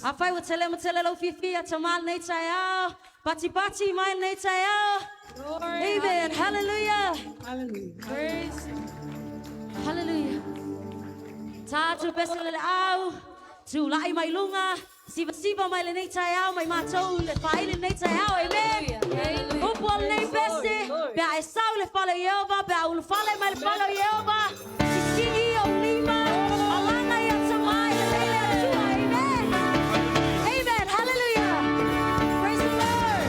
Afai ua tele ma tele lou fiafia, tama lenei taeao, patipati mai lenei taeao. Glory. Amen. Hallelujah. Hallelujah. Praise. Hallelujah. Tātou pese le au, tūla'i mai luga, sivasiva mai lenei taeao, mai matou le faaili lenei taeao. Amen. Hallelujah. Upu o lenei pese, pe a e sau i le fale o Ieova, pe a ulufale mai le fale o Ieova, sisii ou lima, alaga i atamai, lelei le Atua. Amen. Amen. Hallelujah. Praise the Lord.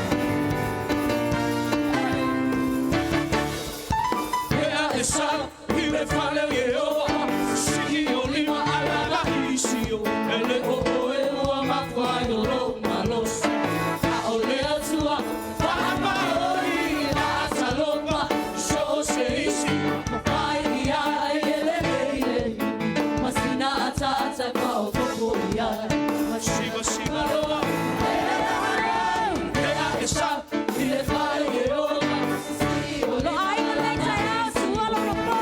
Pe a e sau i le fale o Ieova, sii ou lima alaga i Sio, e le o oe ua mafua ai o lou malosi, a o le Atua faamaoni ia Asaloma i so o se isi ma fai ia ai e lelei le Ma sina ataata faaopoopo i ai. Sivasiva loa pe a e sau i le fale o Ieova. Lo aiga lenei taeao, sua lou lopo.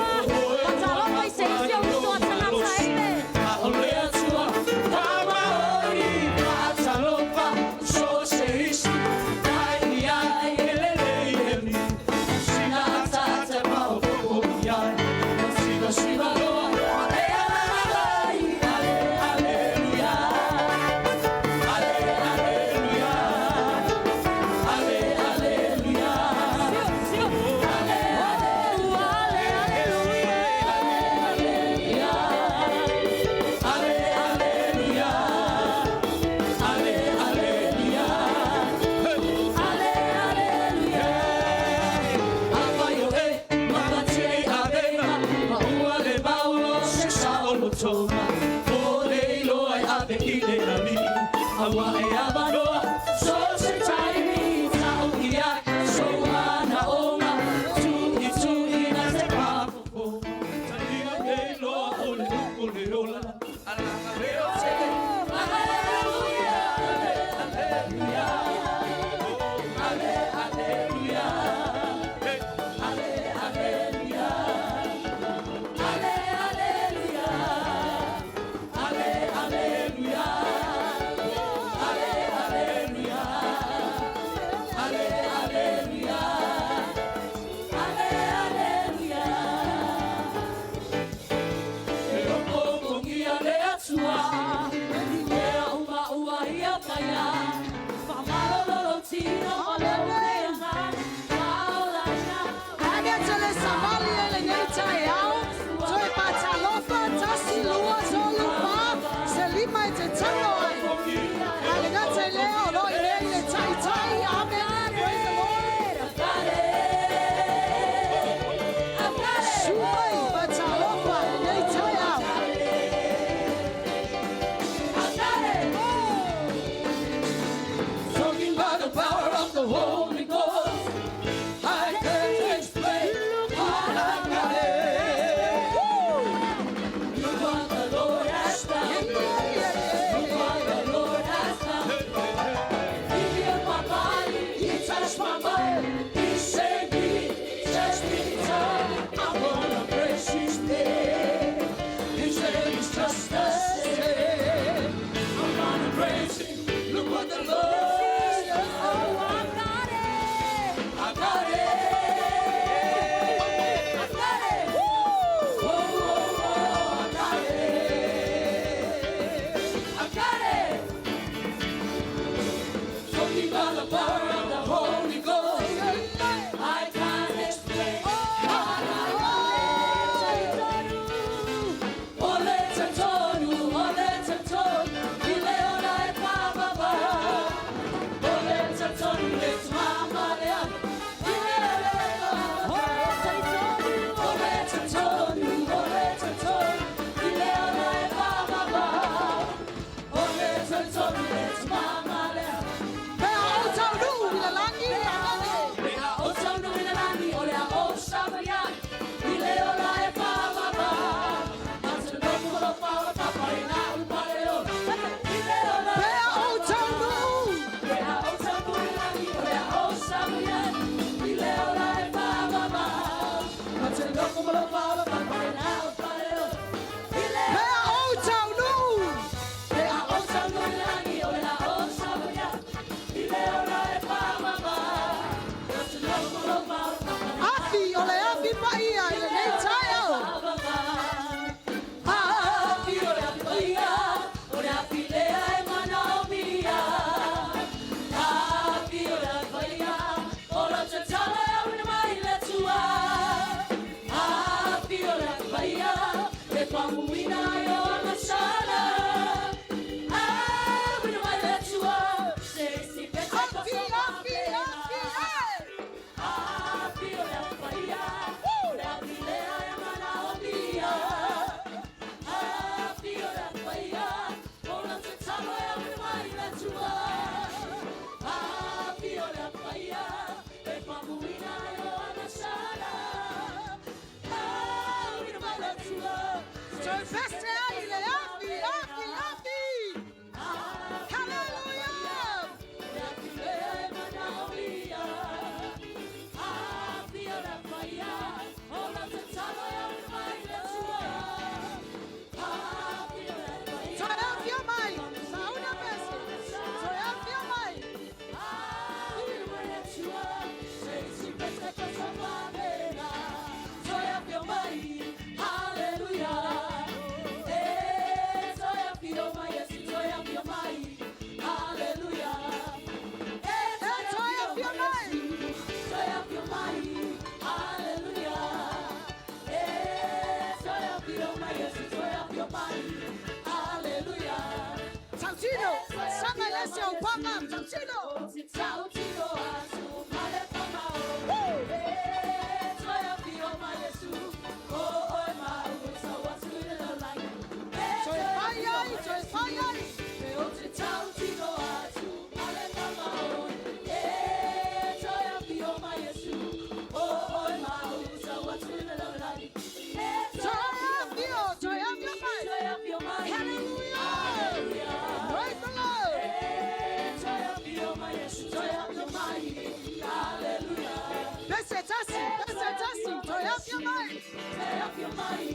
mai. Te afio mai,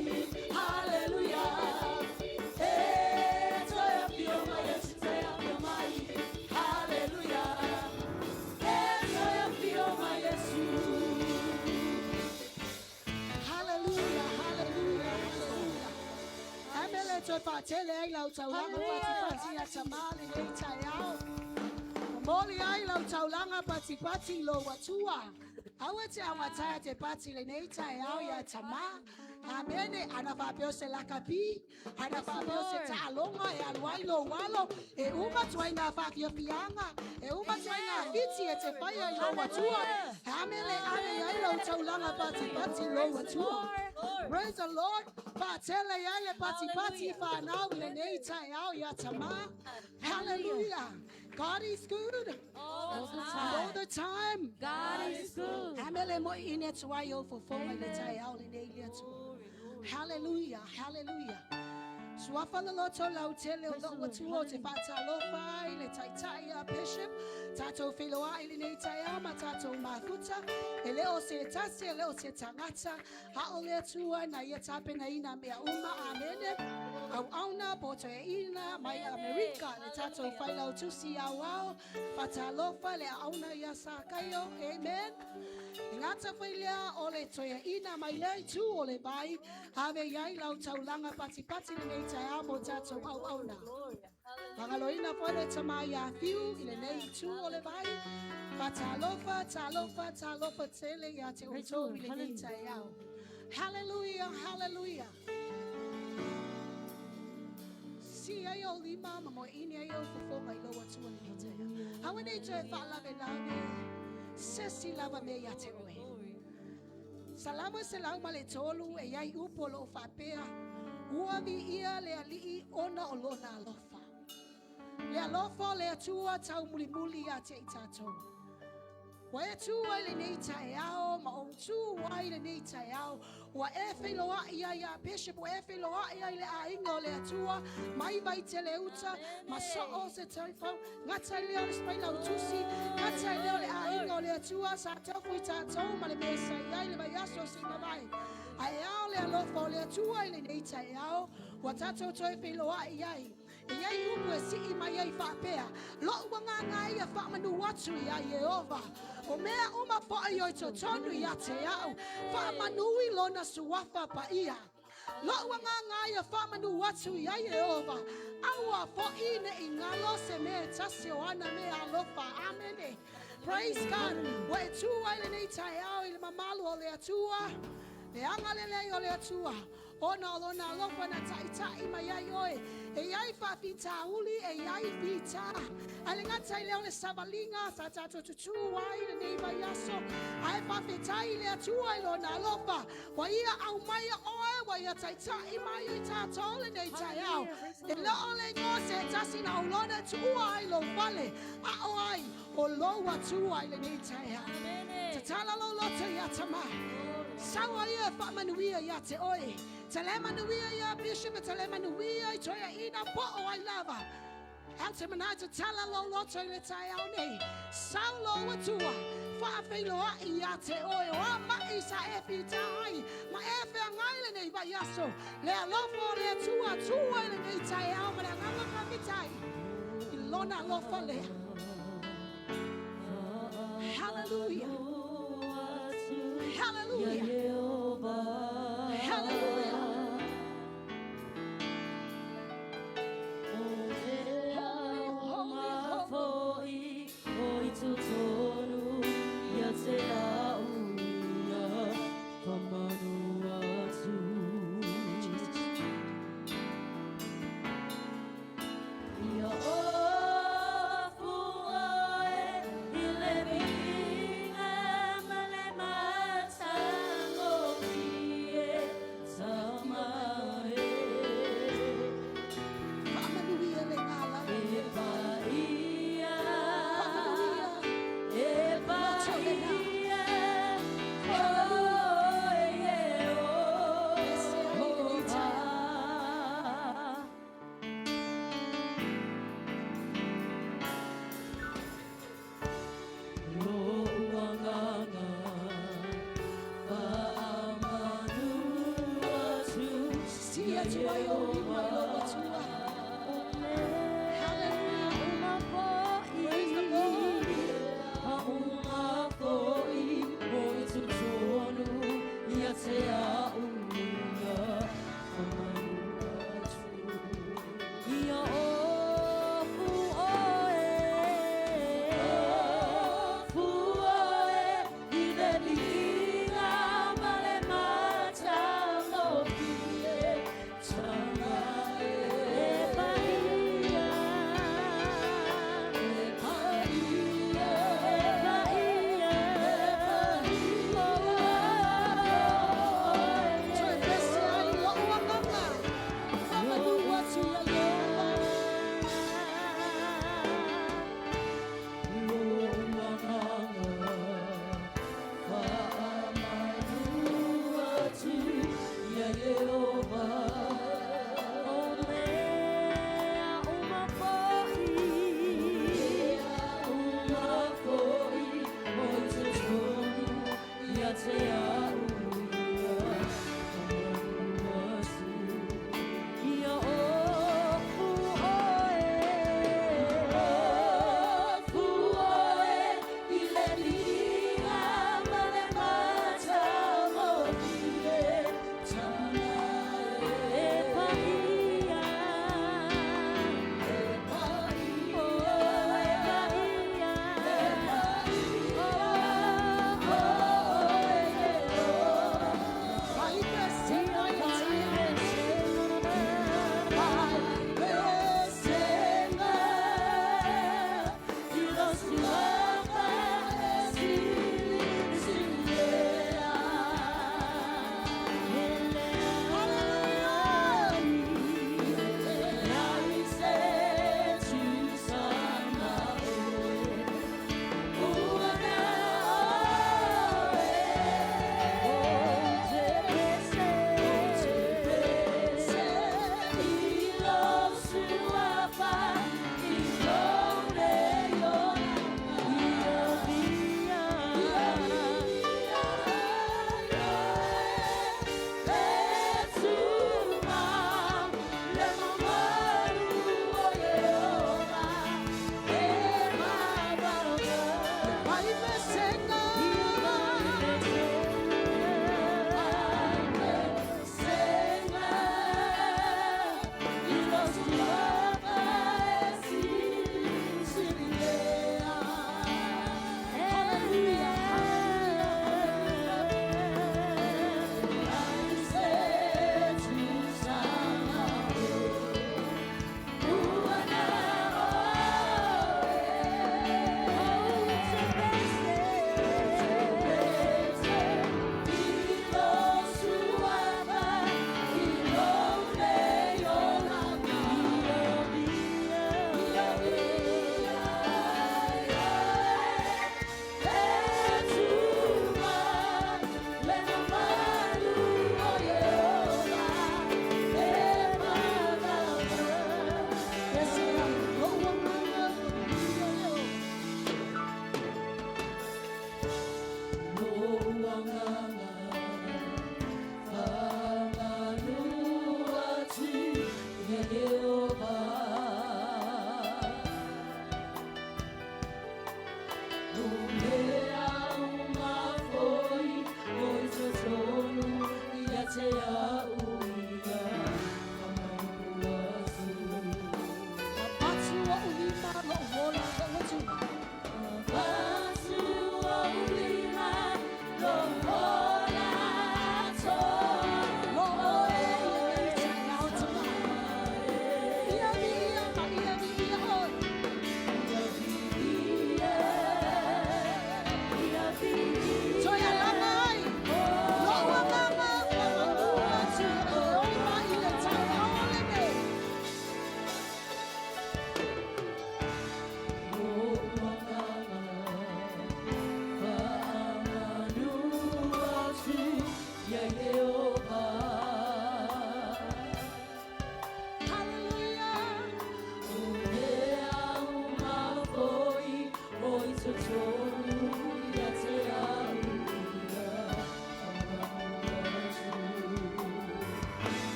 hallelujah. E toe afio mai, Iesu te afio mai, hallelujah. E toe afio mai, Iesu. Hallelujah, hallelujah, hallelujah. Amele toe faatele ai lau taulaga patipati ia tamā lenei taeao. Momoli ai lau taulaga patipati i lou Atua. Aua e te augatāe te pati lenei taeao ia tamā. Amene, ana faapea o se lakapi, ana faapea o se taaloga e alu ai lou alo, e uma ituaiga faafiafiaga, e uma ituaiga fiti e te faia i lou Atua. Amele ave ai lau taulaga patipati i lou Atua. Praise the Lord. Faatele ai le patipati whanau i lenei taeao ia tamā. Hallelujah. God is good All the all time. the time. God is good. Amele mo ine atu ai o fofoga i le taeao lenei le Atua. Hallelujah, hallelujah. Suafa le loto lau tele o lou Atua o te faatalofa ai le taitai a Bishop. Tātou whiloa i lenei taeao ma tātou mafuta. E le o se tasi, e le o se tagata. A o le Atua na ia tapenaina mea uma. Amene. Auauna po te ina mai Amerika le tātou failautusi aoao. Faatalofa le auauna ia Sakaio. Amen. E gata foi lea o le toeaina mai lea itu o le vai. Ave iai lau taulaga patipati lenei taeao mo tātou auauna. Fagaloina foi le tama ia Fiu i lenei itu o le vai. Faatalofa, talofa, talofa tele ia te outou i lenei taeao. Hallelujah, hallelujah. Si ai o lima ma mo ini ai o fofoga i lou Atua lenei taeao. Aua nei toe faalavelave. Se si lava mea ia te oe. Salamo 103 e iai upu o loo faapea. Ua viia le Alii ona o lona alofa. Le alofa o le Atua taumulimuli ia te i tātou. Ua e tu ai lenei taeao, ma ou tu ai lenei taeao. Ua e feiloai ai a Bishop, ua e feiloai ai le aiga o le Atua, mai Vaitele uta, ma so o se taifau, gata i lea o le failautusi, gata i lea o le aiga o le Atua, sa tofu i tātou ma le mea sa i ai le vaiaso se mavae. Ae ao le alofa o le Atua i lenei taeao, ua tātou toe feiloai ai. E iai upu e sii mai ai faapea. Lo'u agaga ia faamanu atu ia Ieova. O mea uma fo'i o i totonu ia te a'u. Faamanu i lona suafa paia. Lo'u agaga ia faamanu atu ia Ieova. Aua fo'i ne'i galo se mea e tasi o ana mea alofa. Amene. Praise God. Ua e tu ai lenei taeao i le mamalu o le Atua. Le agalelei o le Atua. Ona o lona alofa na ta'ita'i mai ai oe. E iai faafitauli, e iai fitā. Ae le gata i lea o le savaliga, sa tatou tutū ai lenei vaiaso. Ae faafetai i le Atua i lona alofa. Ua ia aumaia oe, ua ia ta'ita'i mai i tātou lenei taeao. E le o le igoa se tasi na aulona tuua ai lou fale. A o ai, o lou Atua i lenei taeao. Tatala lou loto ia tamā. Saua ia faamanuia ia te oe. Tale manuia ia Bishop, tale manuia i toeaina po o ai lava. Au te manatu tala lou loto i le taeao nei. Sau lou Atua. Faafeiloai ia te oe. O a mai sa e fita ai. Ma e feagai lenei vaiaso. Le alofa o le Atua tua i lenei taeao ma le agaga faafetai. I lona alofa lea. Hallelujah. Hallelujah. Hallelujah. Holy, holy, holy. O i totonu ia te au ia faamanu atu. Jesus. Ia ofu oe i le viiga ma le matagoa. atu ai ou lima i lou Atua. Hallelujah. Praise the Lord.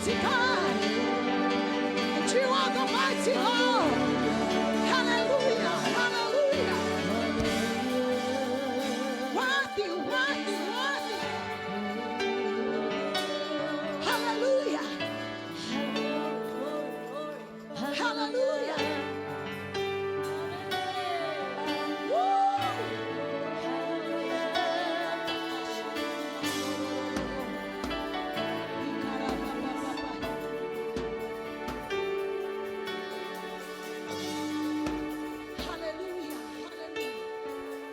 mighty God. And you are the mighty Lord. Hallelujah. Hallelujah. Worthy, worthy, worthy. Hallelujah. Hallelujah. Woo! Hallelujah. Hallelujah.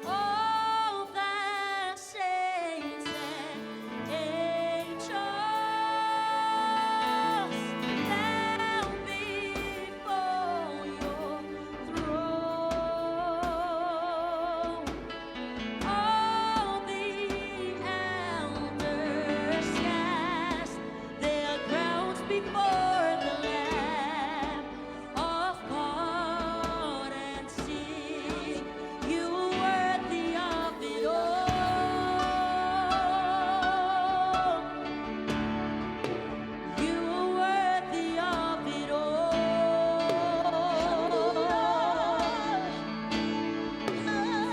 All the saints and angels bow before your throne. All the elders cast their crowns before the Lamb of God and sing, "You are worthy of it all. You are worthy of it all.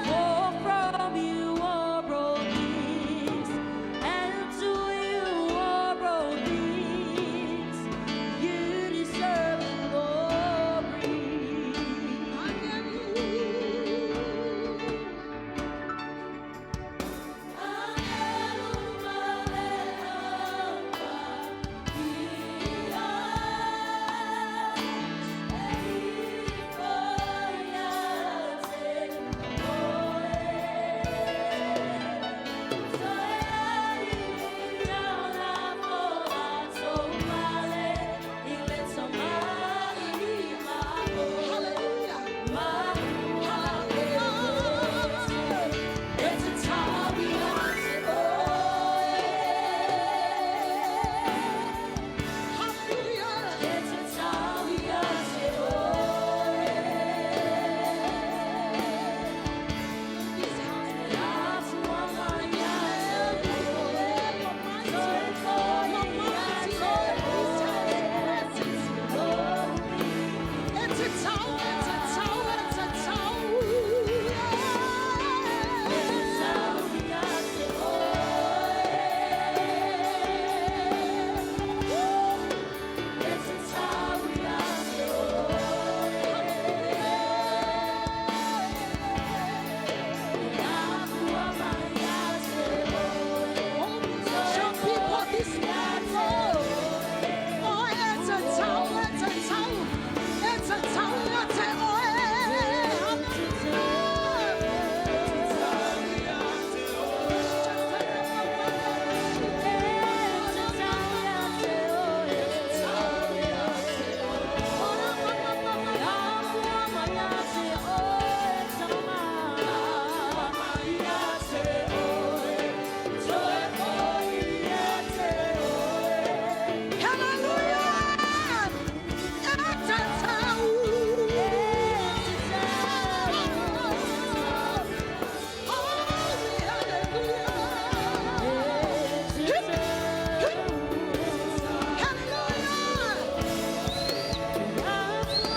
For from you are all things, and to you are all things. You deserve the glory." Hallelujah. Hallelujah. It's a time we Hallelujah. It's a time we This house. Your mighty Lord, this house presence. It's a town, it's a town, it's a town. Show people this man, Lord. Oh, it's a town, it's a town, it's a town, it's a oh, Hallelujah! It's a town. Hallelujah. Hallelujah!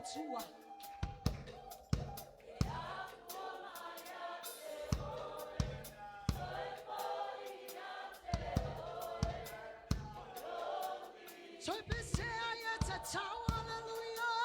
Atua. Toe pesea ia tatau, hallelujah.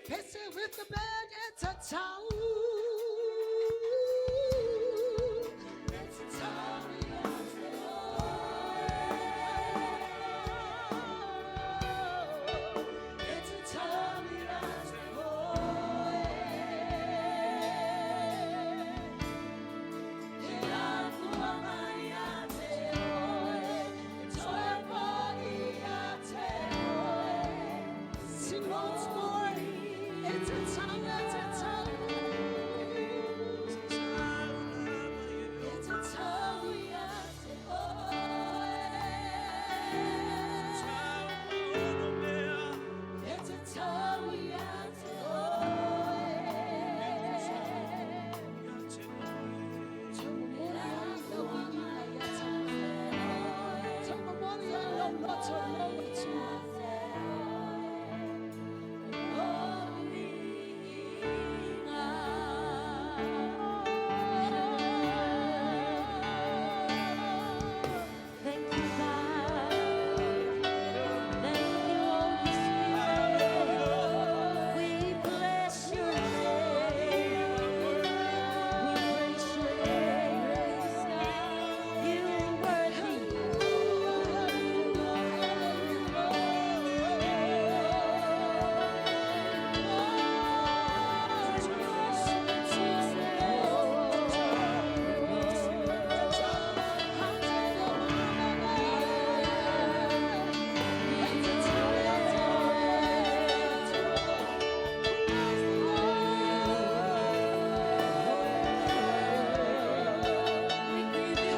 Pese with the band, it's a town. It's a town. It's a town. Sing once more. It's a time, it's a time. It's a time. It's a time. Thank you, God. Thank you, Holy Spirit. We bless your name. We praise your name, God. You are worthy. We give you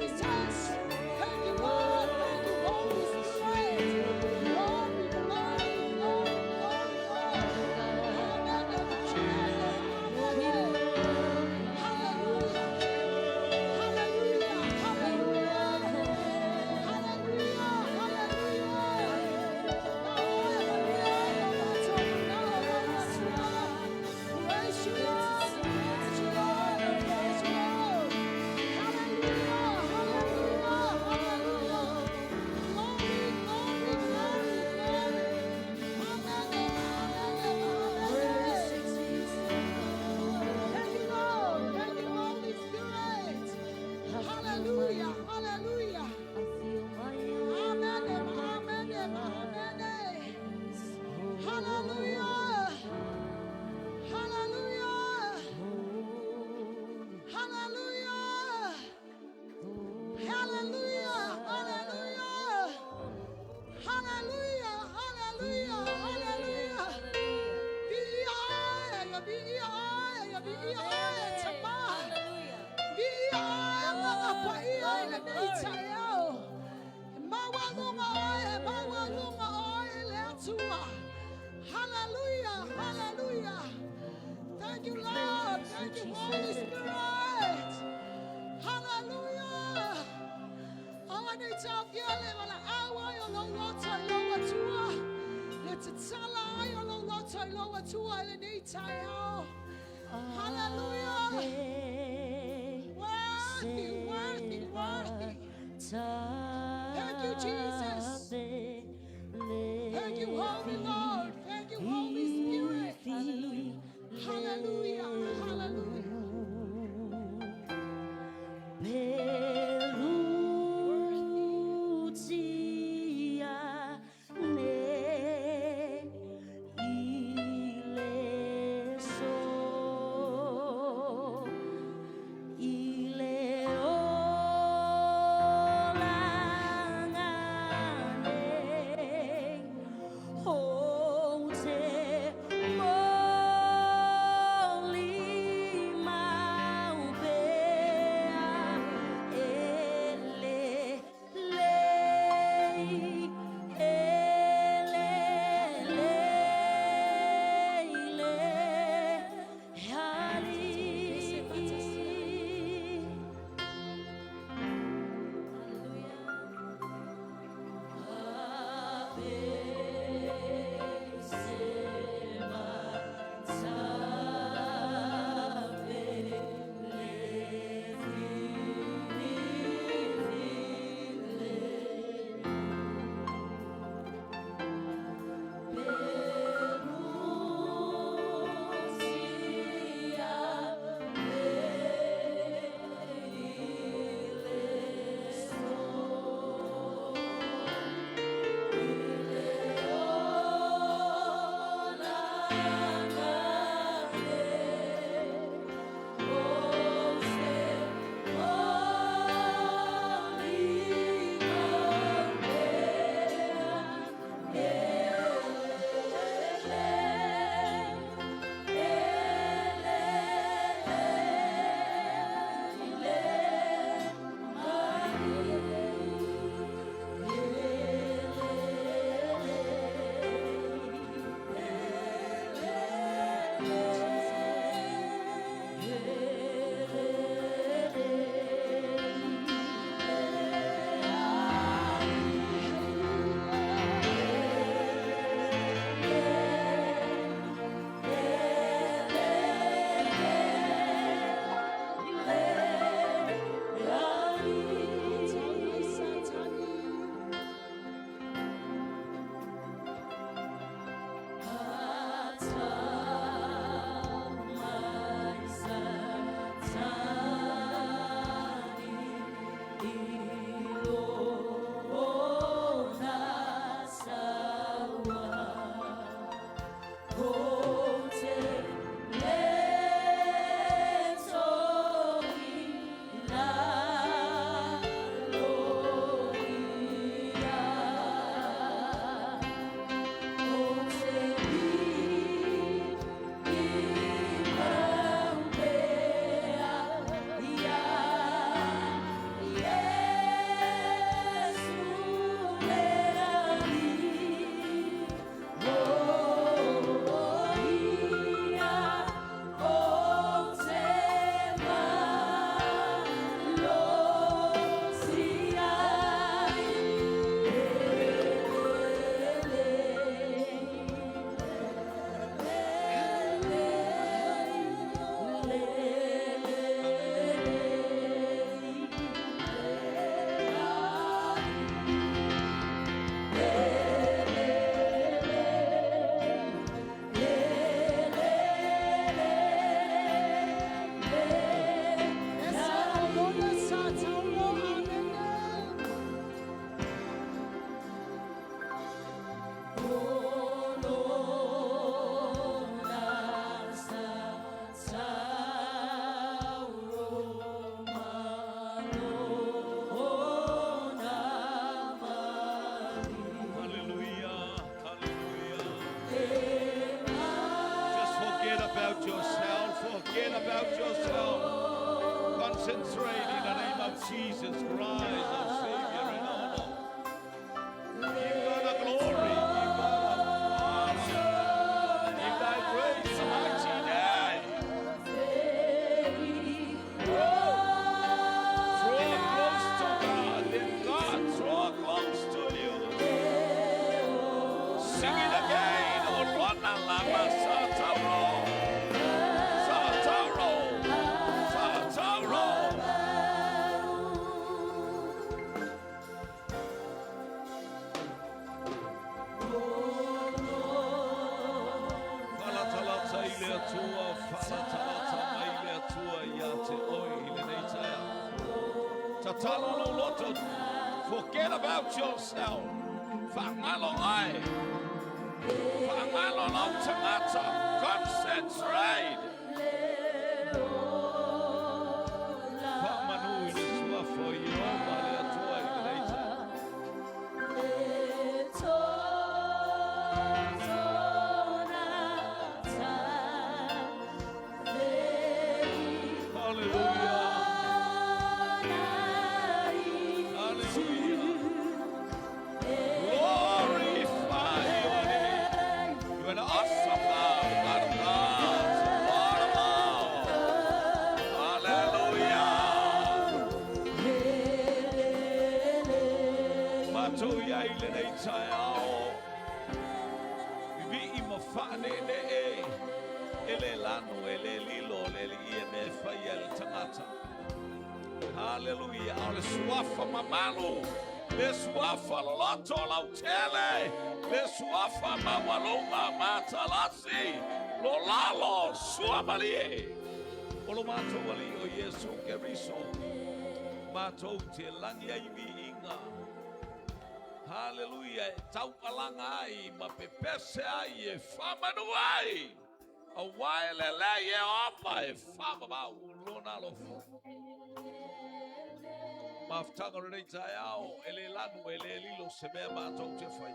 Jesus. Thank you, Lord. Thank you, Holy Spirit. Glory, glory, glory, glory, glory. Hallelujah. Hallelujah. Hallelujah. Hallelujah. Hallelujah. Praise you, Lord. Praise you, Lord. Praise you, Lord. Hallelujah. Hallelujah. Hallelujah. Glory, glory, glory, glory. Amen. Amen. Amen. Thank you, Lord. Thank you, Holy Spirit. Hallelujah. Hallelujah. Amen. Amen. Amen. Hallelujah. Hallelujah. Hallelujah. Hallelujah. Hallelujah. Hallelujah. Hallelujah. Hallelujah. Hallelujah, hallelujah. Thank you, Lord. Thank you, Holy Spirit. Hallelujah. Hallelujah. Worthy, worthy, worthy. Thank you, Jesus. Thank you, Holy Lord. Concentrate in the name of Jesus Christ, our Savior and our Lord. Give God the glory. Give God the honor. In thy great and mighty name. Draw close to God, then God draw close to you. Sing it again. Olona lama sa tauro. Sa tauro. Sa tauro. Falatalata i le Atua, falatalata mai le Atua ia te oe i lenei taeao. Tatalo lou loto. Forget about yourself. Faagalo oe. Faagalo lou tagata. Concentrate. Faamanu i le suafa o Ieova le Atua i lenei taeao. Hallelujah. Hallelujah. Glorify your name. You are an awesome God, God of gods, Lord of lords. Hallelujah. Matou i ai lenei taeao. Vivii ma faaneenee. E le lanu, e le lilo, le li e me fai le tagata. Hallelujah. O le suafa mamalu. Le suafa loloto lautele. Le suafa maualuga matalasi. Lo lalo suamalie. O lo matou Alii o Iesu Keriso. Matou te lagi ai viiga. Hallelujah. E taualaga ai ma pepese ai e faamanu ai. Auā e lelei Ieova e faamamau lona alofa. Mafutaga o lenei taeao e le lanu e le lilo se mea matou te fai.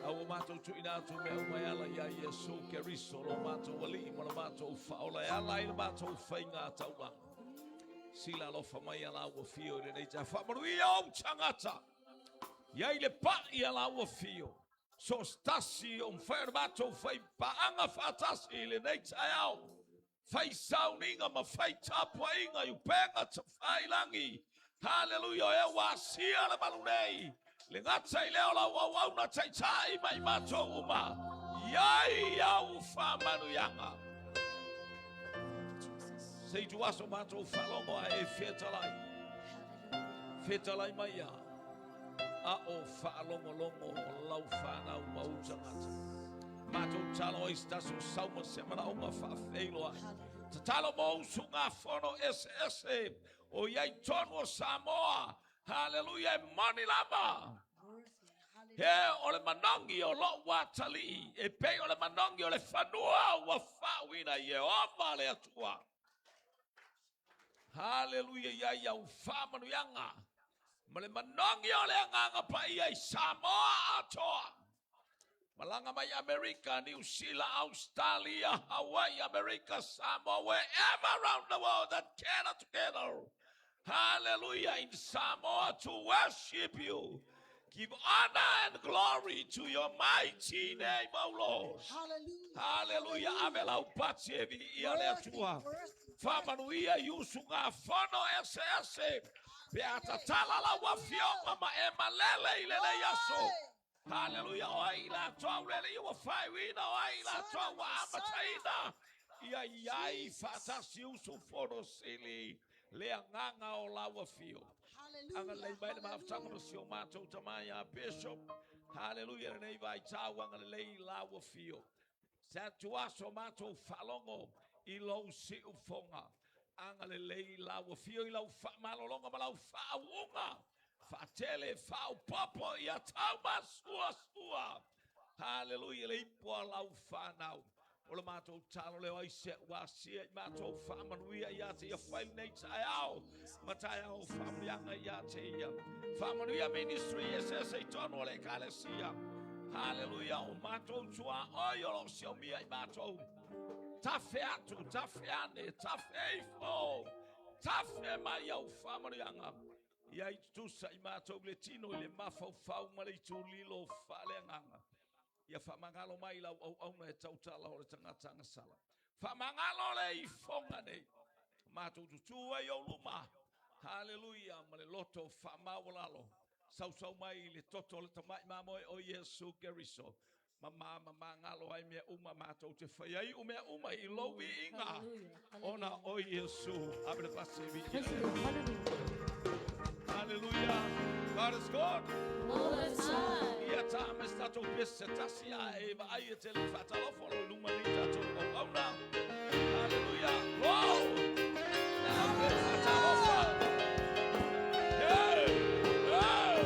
A ua matou tuuina atu mea uma e ala ia Iesu Keriso lo matou Alii ma lo matou Faaola e ala i le matou faiga taulaga. Sila alofa mai a lau afio i lenei taeao. Faamanuia ou tagata. Iai le pai a lau afio. So se tasi o mafai ona matou fai paaga faatasi i lenei taeao. Fai sauniga ma fai tapuaiga i upega tafailagi. Haleluia, o e ua asia le malu nei. Le gata i lea o lau auauna taitai mai matou uma. Iai au faamanuiaga. Se i tuaso matou faalogo a e fetalai. Fetalai mai ia. A o faalogologo lau fanau ma ou tagata. Matou talo ai se tasi o sauma se manaoga faafeiloai. Tatalo mo usugafono eseese o iai tonu o Samoa. Haleluia, e moni lava. He o le manogi o lou atalii, e pei o le manogi o le fanua ua faauuina Ieova le Atua. Haleluia, iai au faamanuiaga. Ma le manogi o le agaga paia i Samoa atoa. Malaga mai Amerika, New Zealand, Australia, Hawaii, America, Samoa, wherever around the world that gather together. Hallelujah, in Samoa to worship you. Give honor and glory to your mighty name, O Lord. Hallelujah. Hallelujah. Ave lau pati e viia le Atua. Faamanuia i usugafono eseese. Pe a tatala lau afioga ma e malele i lenei aso. Hallelujah. O ai latou le Alii ua faaiuina, o ai latou ua amataina. Ia iai faatasi usufono sili le agaga o lau afio. Agalelei mai le mafutaga ma si o matou tama ia Bishop. Hallelujah. Lenei vaitau agalelei lau afio. Se atu aso matou faalogo i lou siufoga. Agalelei lau afio i lau faamalologa ma lau faauuga. Faatele faaopoopo ia taumasuasua. Hallelujah. Le ipu a lau fanau. O le matou talo leo ai se ua asia i matou faamanuia ia te ia fai lenei taeao. Ma taeao faamanuiaga ia te ia. Faamanuia ministry eseese i tonu o le ekalesia. Hallelujah. O matou tuaoi o lo o siomia i matou. Tafe atu, tafe ane, tafe ifo, tafe mai au whamarianga. Ia i tutusa i mātou le tino i le mafaufau ma le itulilo whaaleanganga. Ia whamangalo mai lau au auna e tautala o le tangata sala. Whamangalo le ifonga nei. Mātou tutu ai o luma. Hallelujah. Ma le loto whamawalalo. Sausau mai le toto le tamai mamoe o Yesu Keriso. Ma ma ngalo ai mea uma mātou te whai ai u mea uma i lowi inga. Ona o Yesu. Abele pasi vi. Hallelujah. God is good. All the time. Ia tā me stato pese tasi a e va ai e te le whatalofo lo luma ni tatou o auna. Hallelujah. Wow. Ave whatalofa. Hey. Hey.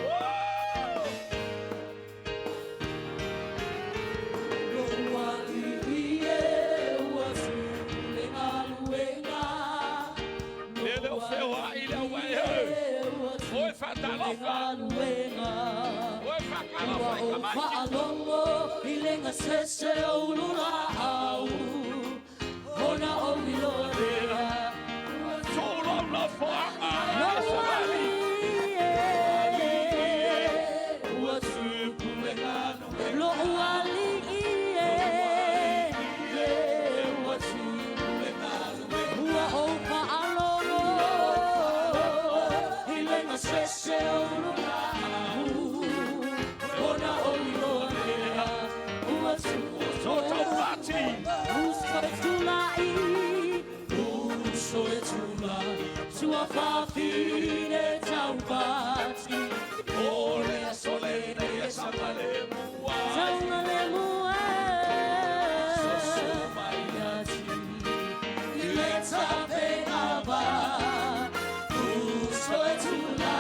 Wow. Lele o whewa i le au e heu. Oe whatalofa. Oe whakalofa i ka maiki. Whaalongo i lenga sese o ulula au Ona o iloa lea Tōlo no whaanga. E sawali. Ua tupu le Lo'u ali'i e Ua tupu le Ua ou fa'alogo i lega sese o ulula au Ona o iloa lea Ua tupu Toto pati. Uso e tula'i. Uso e tula Tua fafine taupati O le aso le nei e samale mua. Taunga le mua. Soso mai. I le tape ava Uso e tula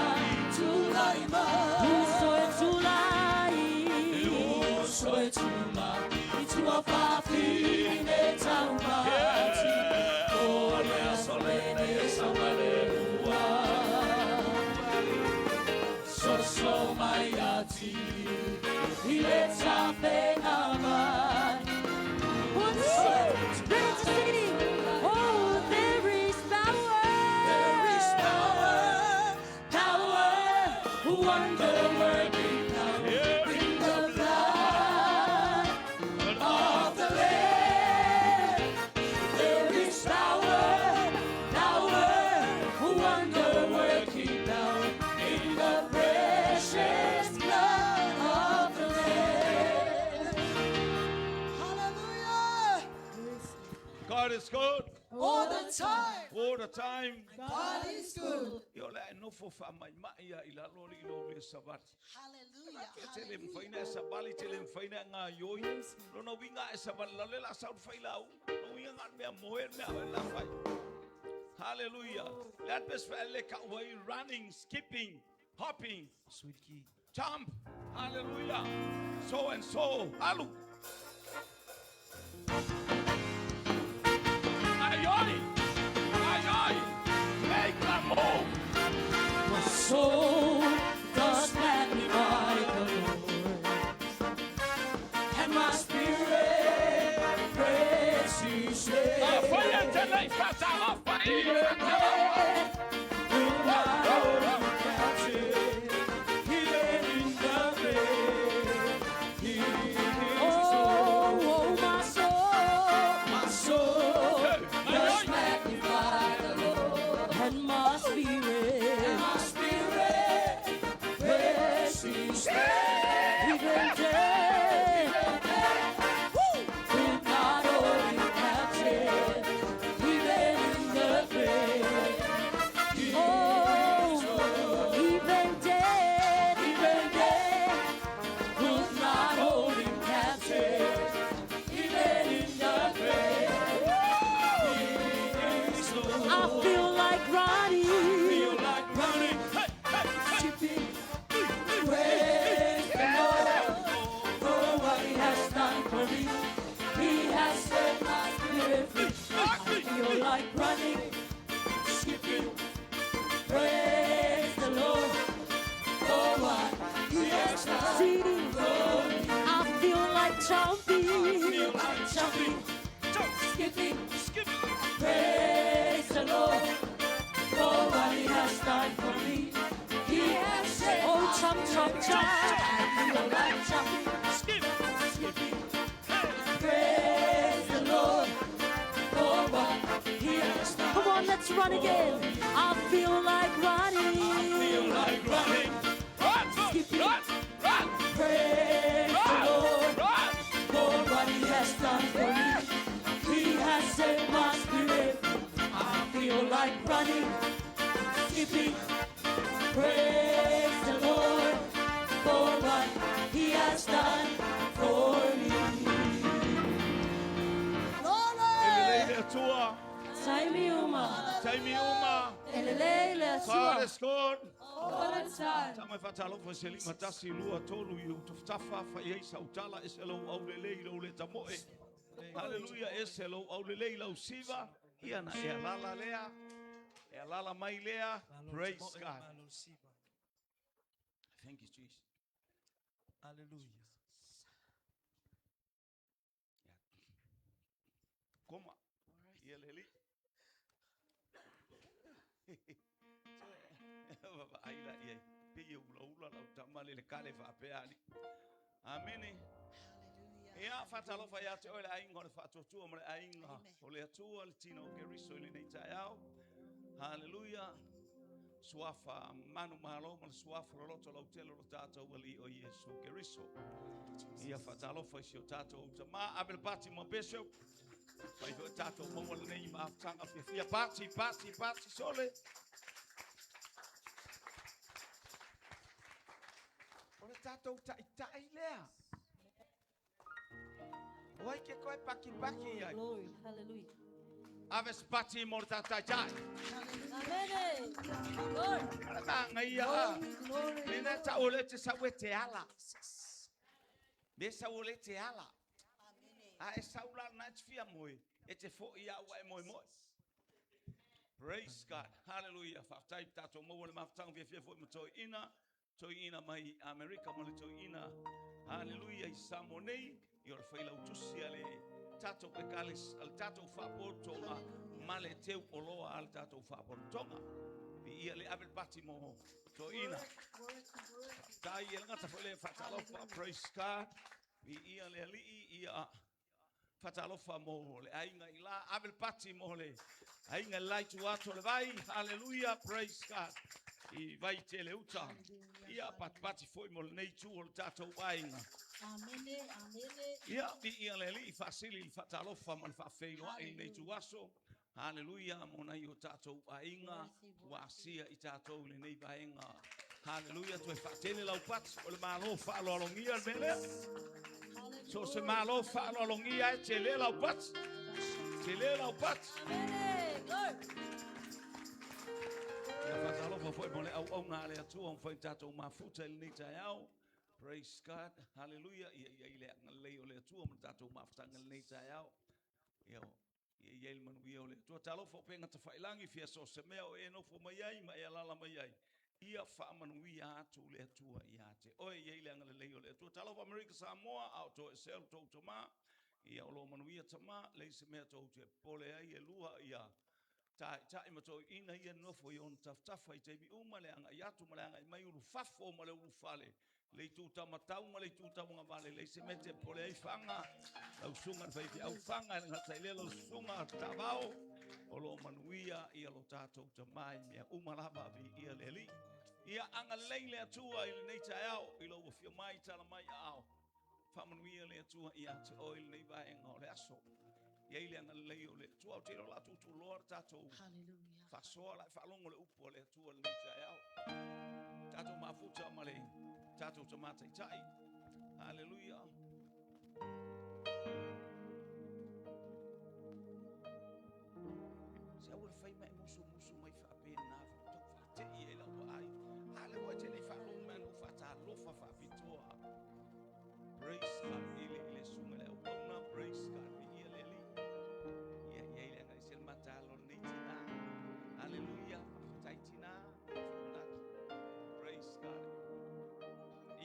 Tula i mai Uso e tula'i. Uso e tula I tua fafine taupati O le aso le nei e samale mua. Soso mai ati I le tape ava What's better to see? Oh, there is power. There is power, power, wonder-working power in the blood of the Lamb. There is power, power, wonder-working power in the precious blood of the Lamb. Hallelujah. God is good. All the time. All the time. God is good. Ia o le ai nofo wha mai mai ia i la lori i lo le sabati. Hallelujah. Ke te le mwhaina e sabali, te le mwhaina ngā ioi. Lona winga e sabali, la le la sau whai lau. Lona winga ngā mea moe, mea oe la whai. Hallelujah. Let us le ka wai running, skipping, hopping, Sweet key. jump. Hallelujah. So and so. Alu. Ai oi. Ai oi. Make a move. My soul does magnify the Lord, and my spirit praise His name. A whai e te nei whatalofa i whatalofa. Will not hold him captive, even in the grave. He is Oh, oh, my soul. my soul Hey, does ai oi. magnify the Lord, And my spirit. my spirit praise His name. Even death. Will not hold him captive, even in the grave. Oh, even death. Even death could not hold him captive, even in the grave. He is Lord. I feel like running. Feel like running, skipping, praise the Lord for what He has done for me. He has set my spirit free. I feel like running, skipping, praise the Lord for what He has done See, for me. I feel like jumping. like jumping. I feel like jumping. Skip. Skipping. Hey. Praise the Lord for what He has done. Come on, let's run again. I feel like running. Feel like running. Run, Skipping. run, run, Praise the run, Lord run. for what He has done for me. He has set my spirit. I feel like running, skipping. Praise the Lord for what He has done for me. E lelei le Atua. Taimi uma. Taimi uma. E lelei le God Atua. is good. All the time. Tama e whatalofa se lima tasi lua tolu i utuftafa fa i eisa utala e se lau au lelei lau le tamoe. Hallelujah, e se lau au lelei lau siva. Ia na e alala lea. E alala mai lea. Praise God. Thank you, Jesus. Hallelujah. Koma. Ia le li. Ai la ia. Pe ia ula ula lau tama le le kale whaapea ali. Amene. Ia whatalofa ia te oe le ainga o le whaatuatua ma le ainga o le atua le tino o Keriso i lenei taeao. Hallelujah. Suafa manu malo ma le suafa loloto lau tele o lo tātou ali o Iesu Keriso. Ia whatalofa i si o tātou utama. Abel pati mo bishop. Pai fo tātou maua lenei maafutanga fia fia. Pati, pati, pati sole. O le tātou ta'itai lea. O ai ke koe paki paki ai. Glory. Hallelujah. Ave spati mo le tātai tai. Amen. Glory. Ala manga ia. Lena ta o le te sa ue te ala. Me sa o le te ala. A e sa ula na te fia moe. E te fo ia ua e moe moe. Praise God. Hallelujah. Whaftai tātou maua le mafutanga fia fia foi ma toi ina. Toi ina mai Amerika ma le toi ina. Hallelujah. I Samoa nei. I o le whailau tusi a le tātou e kales, a le tātou whaapotoga ma le teu o loa a le tātou whaapotoga. Bi ia le ave le pati mo toi ina. Tai e ngata fo le whatalofa, praise God. Bi ia le alii ia whatalofa mo le ainga i la, ave le pati mo le ainga lai tu ato le vai, hallelujah, praise God. I vai te le uta. Ia patipati foi mo le nei tu o le tātou ainga. Amene, amene. Ia, bi ia le alii whaasili le whatalofa ma le whaafeiloa i nei tu aso. Hallelujah, mo nei o tātou ainga, ua asia i tātou le nei vaenga. Hallelujah, tu e whaatele lau pati, o le malo whaaloalongia le melea. So se malo whaaloalongia e te le lau pati. Te le lau pati. Amen. Glory. Ia whatalofa foi mo le au au ngā le atua, o whai tātou mafuta i lenei taeao. Praise God, hallelujah. Ia ia i le anga lei o le atua mo le tātou mafutanga lenei taeao. Ia o, ia ia i le manuia o le atua. Talofa o penga tawhailangi, fia so se mea o e nofo mai ai, ma e alala mai ai. Ia whaamanuia atu le atua ia te. Oe ia i le anga lelei o le atua. Talofa Amerika Samoa, au to e sel tō tama. Ia o lo manuia tama, lei se mea tō te pole ai e lua ia. Tai tai ma toi ina ia nofo i ona taftafa i teimi uma le anga i atu ma le anga i mai ulu fafo ma le ulu fale. Le itu tamatau ma le itu tamangavale. Le se mete pole ai whanga. Lau sunga le whaifi au whanga. Le ngata i le lau sunga tavao. O lo manuia ia lo tātou tamai mea uma lava vi ia le li. Ia anga lei le atua i le nei taeao. I lo ua fia mai tala mai ao. Whaamanuia le atua ia te oi le nei vaenga o le aso. Ia i le anga lei o le atua. O te ro la tutu loa le tātou. Hallelujah. Whasoa la whaalongo le upu o le atua le nei taeao. Tātou mafuta ma le tātou tamata i tai. Hallelujah. Se au le whai mai musu musu mai whaapea nā whakatau whaatei e lau ai. Ale wa te nei whaalongo mai anu whaatalofa whaapitoa. Praise God. Ile ile sunga le au pauna. Praise God. Mi ia le li. Ia ia ile anga i sel matalo nei tina. Hallelujah. Whaatai tina. Whaamanatu. Praise God.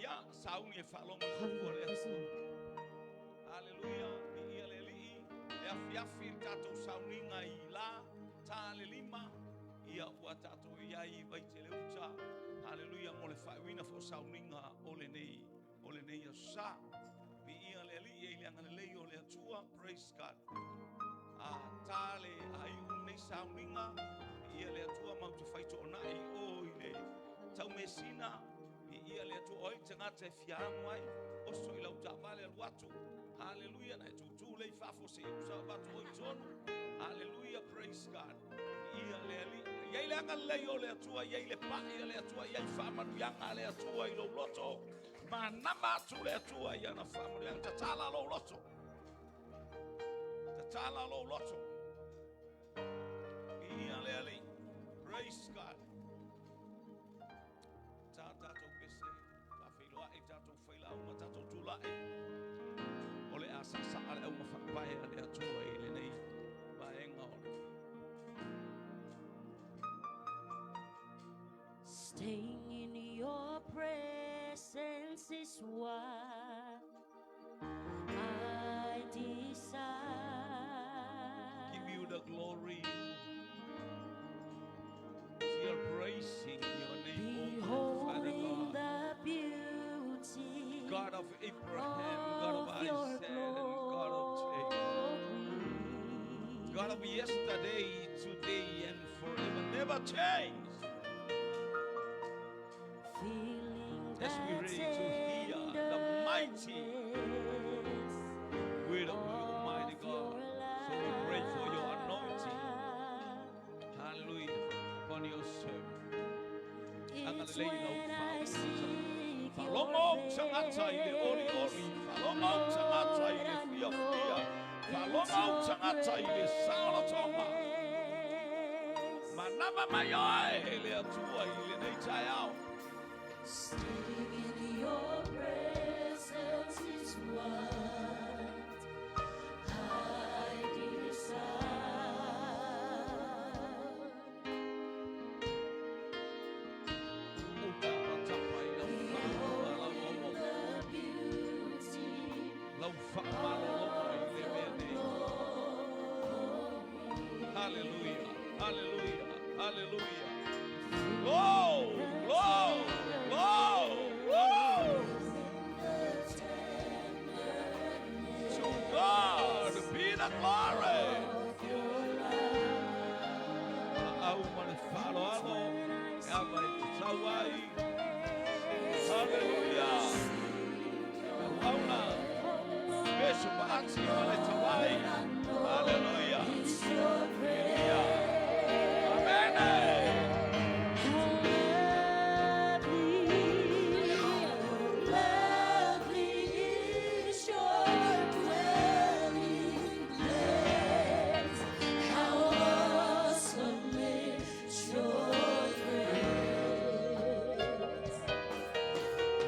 Ia saungi e whaalongo le upu o le atua. Hallelujah. Mi ia le lii. E afi afi le tātou sauninga i la. Tā le lima. Ia ua tātou iai i Vaitele uta. Haleluia mo le whaewina fo sauniga o le nei aso sa. Viia le alii e i le agalelei o le Atua. Praise God. A tā le ai u nei sauniga. Viia le Atua mau te whaitoonai o i le taumesina. Viia le Atua oi tangata e fiaango ai. Oso i lau taavale alu atu. Hallelujah. Na e tūtū lei faafo se i usa vatu oi tonu. Hallelujah. Praise God. Ia le alii. Iai le agalelei o le Atua, iai le pa'i a le Atua, iai faamanuiaga a le Atua i lou loto. Manama atu le Atua i ana faamanuiaga. Tatala lou loto. Tatala lou loto. Ia le alii. Praise God. Tā tātou pese, whawhiloa e tātou whailau ma tātou tūlae. O le asasa a le auma whaapae a le Atua i le nei vaenga o le. Staying in your presence is what I desire. Give you the glory. We are praising your name, O my Father Beholding God. the beauty God of Abraham, God of of your Isaac, and God of Jacob. glory. God of yesterday, today, and forever, never change. Feeling As we the ready to hear the mighty tenderness word of the Almighty of God. your So we pray for your anointing. love. Hallelujah. Upon your servant. It's Agalelei lau when I whaoto. seek your Whalongo tangata i le ori face, ori. Whalongo tangata i le Lord, I fia know fia. it's Whalongo your tangata i le saolotonga. grace. Manama mai oe le Atua i le nei taeao. Staying in your presence is what I desire. O tapa tapa i lau whaama lau omo. The beauty Lau whaamaloloa i le mea nei. Hallelujah, hallelujah, hallelujah. Glory, glory, glory, glory. To God be the glory. Au ma le whaaloalo, e ava i te tau ai. Hallelujah. Au auna, peso paati ma le tawai. Hallelujah. It's your grace. Amen. How lovely, lovely is your dwelling place. How awesome is your grace.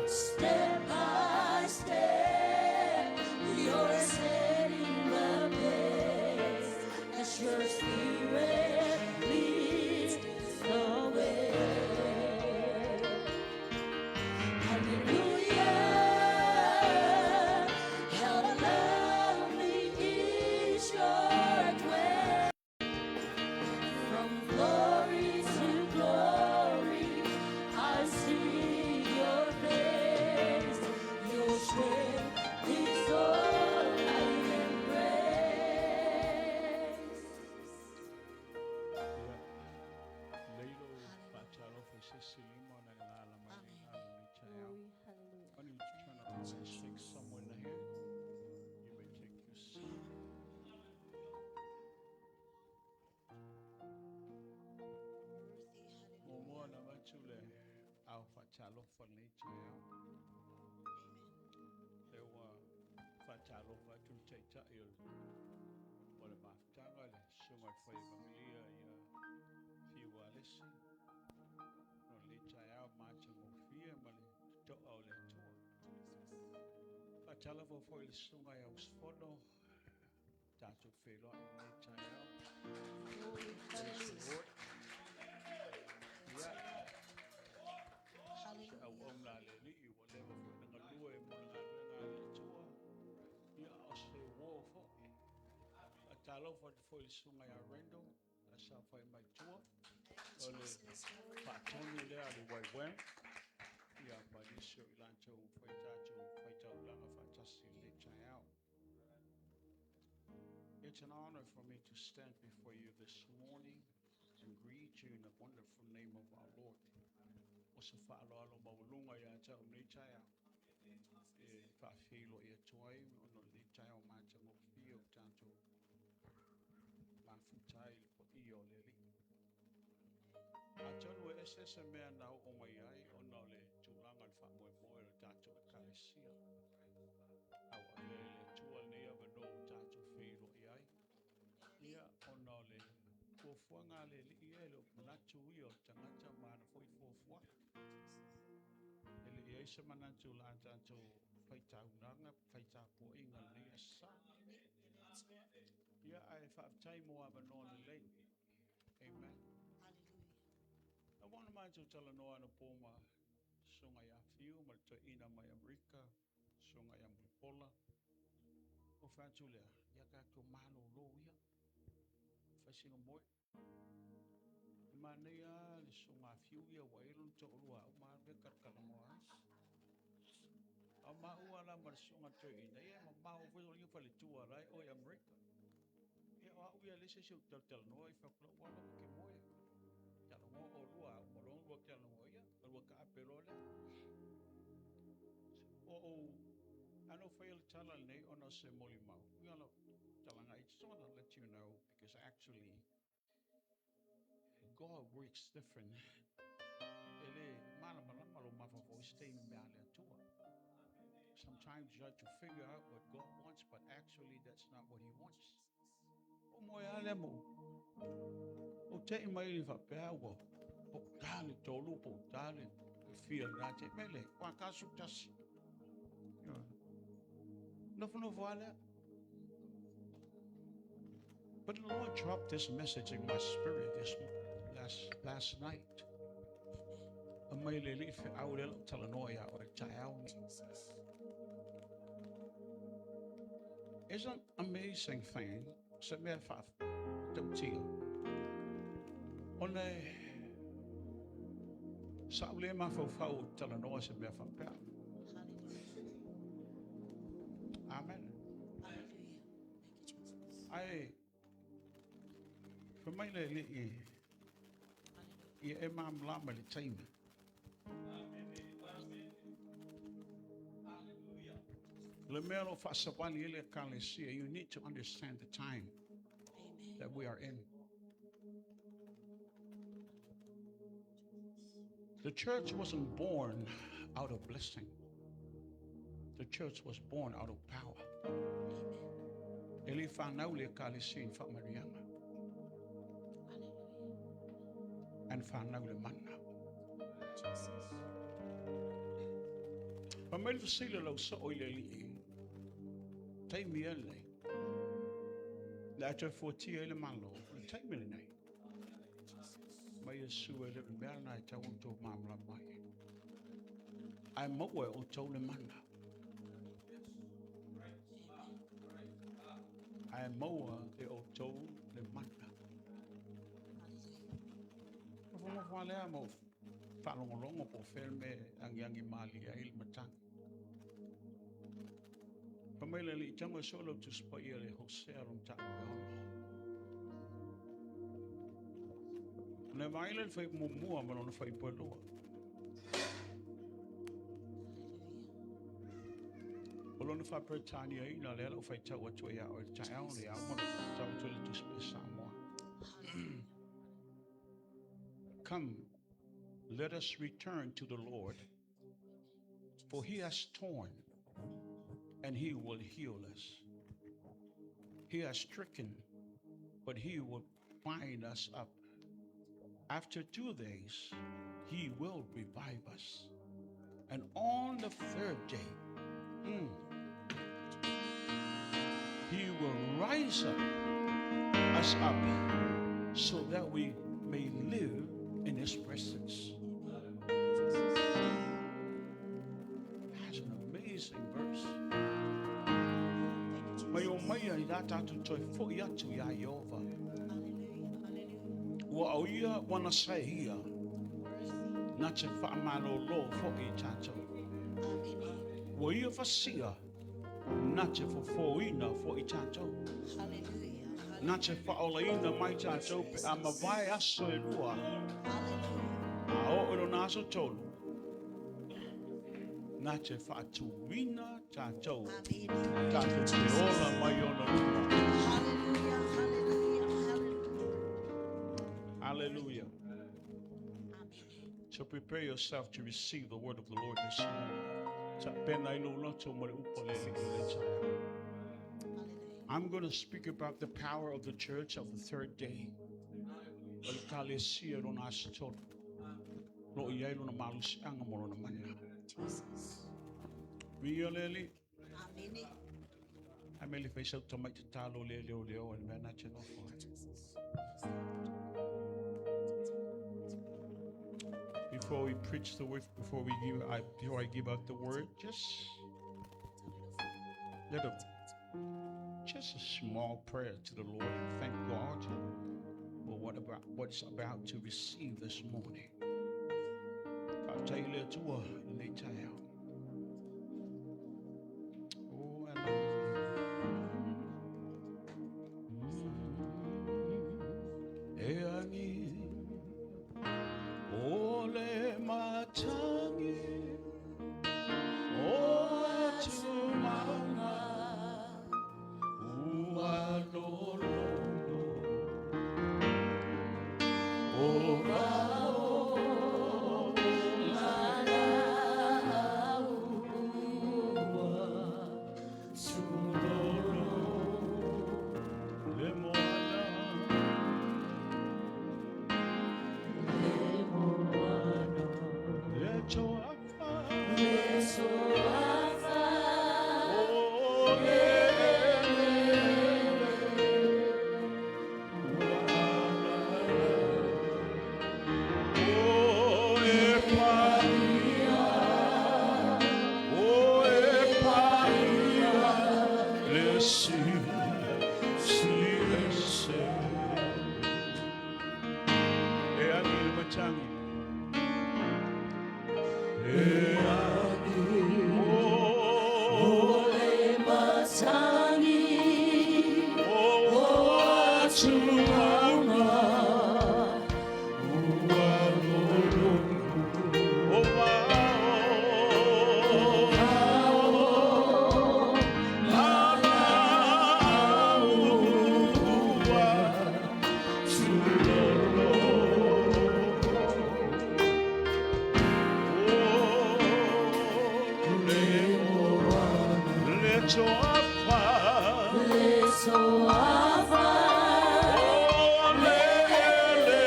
Step by step, you're setting the pace as your spirit leads the way. Hallelujah, how lovely is your dwelling. From glory to glory, I see your face. Your strength is all I embrace. Ia, leilo whaatalofa i se silima na le lala mai le ngalo ni taeao. Glory, hallelujah. Why don't you turn up and shake someone the hand? You may take your seat. Momoa na matu le au whaatalofa nei taeao. Le ua whaatalofa atu le taitai o le mafutaga le sunga i whai evangelia ia Fiu Alesi. No le taeao māta ngofia ma le to'a o le Atua. Whaatalofa foi le sunga i ausfono. Tātou wheloa i nei taeao. Glory, Praise the hallelujah. Lord. Ia, se Hallelujah. au au la le li'i ua leva foi na galue mo le galuega a le Atua. Ia o se uō foi. Whaatalofa atu foi le sunga ia Randall, a sa whai mai tua. O le faatonu lea a le YWAM, ia ma nisi o i latou fai tatou faitaulaga faatasi i lenei taeao. It's an honor for me to stand before you this morning and greet you in the wonderful name of our Lord. O se faaaloalo maualuga ia te au lenei taeao. E faafeiloai atu ai ona o lenei taeao matagofie o tatou mafuta ai i le paia o le Alii. Atonu e ese se mea na oo mai ai ona o le tulaga o le faamoemoe o le tatou ekalesia. A ua avea e le Atua lenei avanoa ua tatou feiloai ai. Ia, ona o le fuafuaga a le Alii ia e le o manatu ia o le tagata ma ana foi fuafuaga. E le i ai se manatu o le a tatou faitaunaga, faitapuaiga i lenei aso Sa. Ia, ae faafetai mo avanoa lelei. Amen. Hallelujah. A ua ona matou talanoa anapo ma susuga ia Fiu ma le toeaina mai Amerika, susuga ia Mulipola. Ou fai atu lea, ia tatou malolo ia. Fai sina moe. E manaia lava le susuga a Fiu ia ua i ai lona toalua a uma lava mea talatalanoa ai. A o maua la ma le susuga toeaina, ia e mamao foi o le faletua la e o i Amerika. Ia o au ia e leai se isi ou te talatalanoa ai, fai atu, lou alo ou te moe. Talanoa oulua a uma loa ona lua talanoa, ia, lua taape loa lea. O ou, a na ou faia le tala lenei ona o se molimau. Ia lau talaga, I just want to let you know because actually God works different. E le malamalama lou mafaufau i se taimi mea a le Atua. Sometimes you have to figure out what God wants, but actually that's not what He wants. O moe a lea mo. O te i mai le faapea ua pouta le tolu, pouta le fia le te mele. Ua kasu tasi. Nofonofo a lea. But the Lord dropped this message in my spirit this last night. A mai le li feau le lau talanoa ia o le taeao. It's an amazing thing. Se mea faatautia. Ona e sa ou le mafaufau o talanoa se mea faapea. Hallelujah. Amen. Hallelujah. Thank you, Jesus. Ai, fa mai le li Hallelujah. ia e malamalama le taimi. Le mea o faasavali e le ekalesia, you need to understand the time Amen. that we are in. The church wasn't born out of blessing. The church was born out of power. Amen. E le whanau le ekalesia i whamarianga. Hallelujah. And whanau le mana. Jesus. Pa mai le fasila lau sa o i le lii. Taimi e le. Le atoe fuatia i le malo. O le taimi le nei. Mai e sua e le mea na e tau o tō mamla mai. Ai maua e o tau le mana. Ai maua e o tau le mana. Hallelujah. Nofonofo lea mo whaalongolongo po whelme angiangi maali ai le matangi. Pa mai le li tango e solo tu spa ia le Hosea lo mtaku e ono. Ne mai le whai mumua ma lona whai poeloa. Hallelujah. O lona whai Britania ina le ala o whai tau atu ia o le taeao le au mana whai tau atu le tuspe Samoa. Hallelujah. Come, let us return to the Lord, for he has torn and he will heal us. He has stricken, but he will bind us up. After 2 days, he will revive us. And on the third day, he will rise up us up so that we may live in his presence. That's an amazing verse. Thank you, Jesus. Mai o mai ai rā tātou toi foi atu ia Iova. Hallelujah. Hallelujah. Ua o ia wana sae ia. Na te whaamalolo fo i tātou. Ua ia fasia na te fofoina fo i tātou. Hallelujah. Na te whaolaina mai tātou pe a mawai aso e lua. Hallelujah. A o ero nā aso tolu. Na te whaatuina tātou. Amen. Tātou te ola mai ona luma. Hallelujah. Hallelujah. Hallelujah. Hallelujah. Amen. So prepare yourself to receive the word of the Lord this morning. Sa pena i lo loto mo le upo le le le taia. Hallelujah. I'm going to speak about the power of the church of the third day. O le kalesia lo nā aso tolu. Lo i ai lo na malusianga mo lo na mana. Jesus. Ria lele. Amen. A me le whaisau tamai te tālo le leo leo e mea nā te nofo. Before we preach the word, before we give, I, before I give out the word, just let a, just a small prayer to the Lord and thank God for what's about to receive this morning. Whātai le atua i nei taeao. Oh, I love you. E angi, o le matangi, o atu maunga, ua lolono. O vao, ua le moana. Le toafa. O le le, ua ala. O e paia, o e paia, le si, si ese. E angi le matangi. E angi, o O atu maunga, ua lolo, o vao, mana ua tulolo. O le le toafa, o le le le,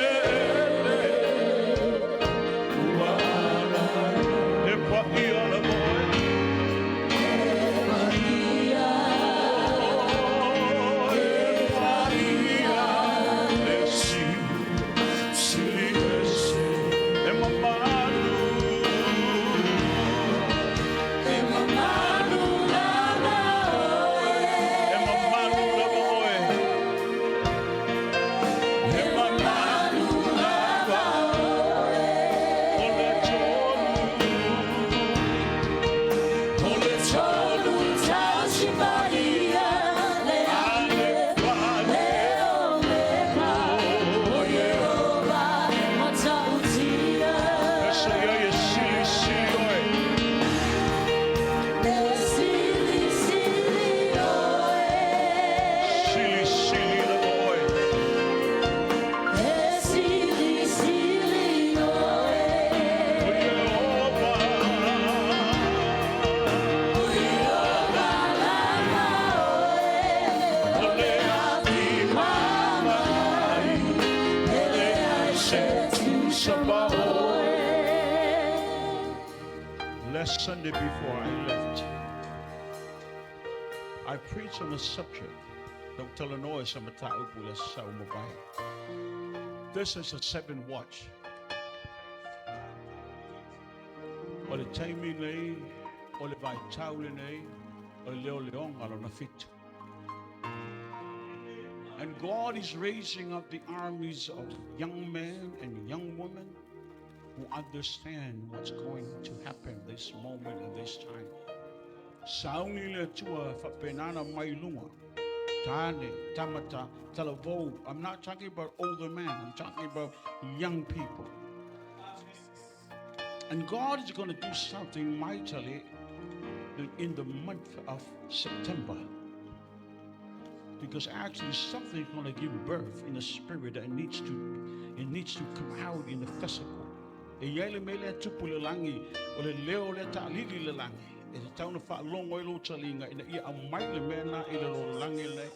ua ala, e paia la moe. O e paia, le si, si ese, e mamalu. E mamalu la moe. E mamalu lava o le tolu. O le tolu ale vale. O Yehova. Ese ia e sili sili oe. Sili sili la moe. O Yehova. O le ati mamakai. Le se tu. Last Sunday before I left, I preached on a subject. Dr. Lenoy sa mataupu la sa umabay. This is a seven watch. O le taimi nei, o le vai taule nei, o le leo leonga lo na fitu. And And God is raising up the armies of young men and young women who understand what's going to happen this moment and this time. Sauni le Atua whapenana mai lunga. Tane, tamata, talavou. I'm not talking about older men. I'm talking about young people. And God is going to do something mightily in the month of September. Because actually something is going to give birth in the spirit that it needs to come out in the physical. E iai le mea lea tupu le langi, o le leo le ta'alili le langi. E te tauna whaalongo i lo talinga, ina ia aumai le mea na i le lo langi le.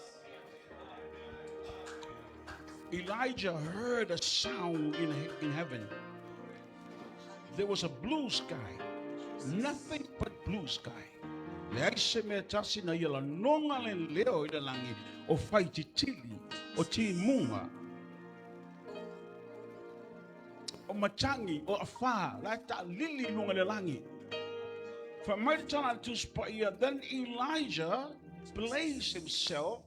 Elijah heard a sound in heaven. There was a blue sky. Nothing but blue sky. Le ai se mea tasi na ia la nonga le leo i le langi o whaititili, o timunga, o matangi, o awha, la ta lili lunga le langi. Fa mai te tala Tusi Paia, then Elijah placed himself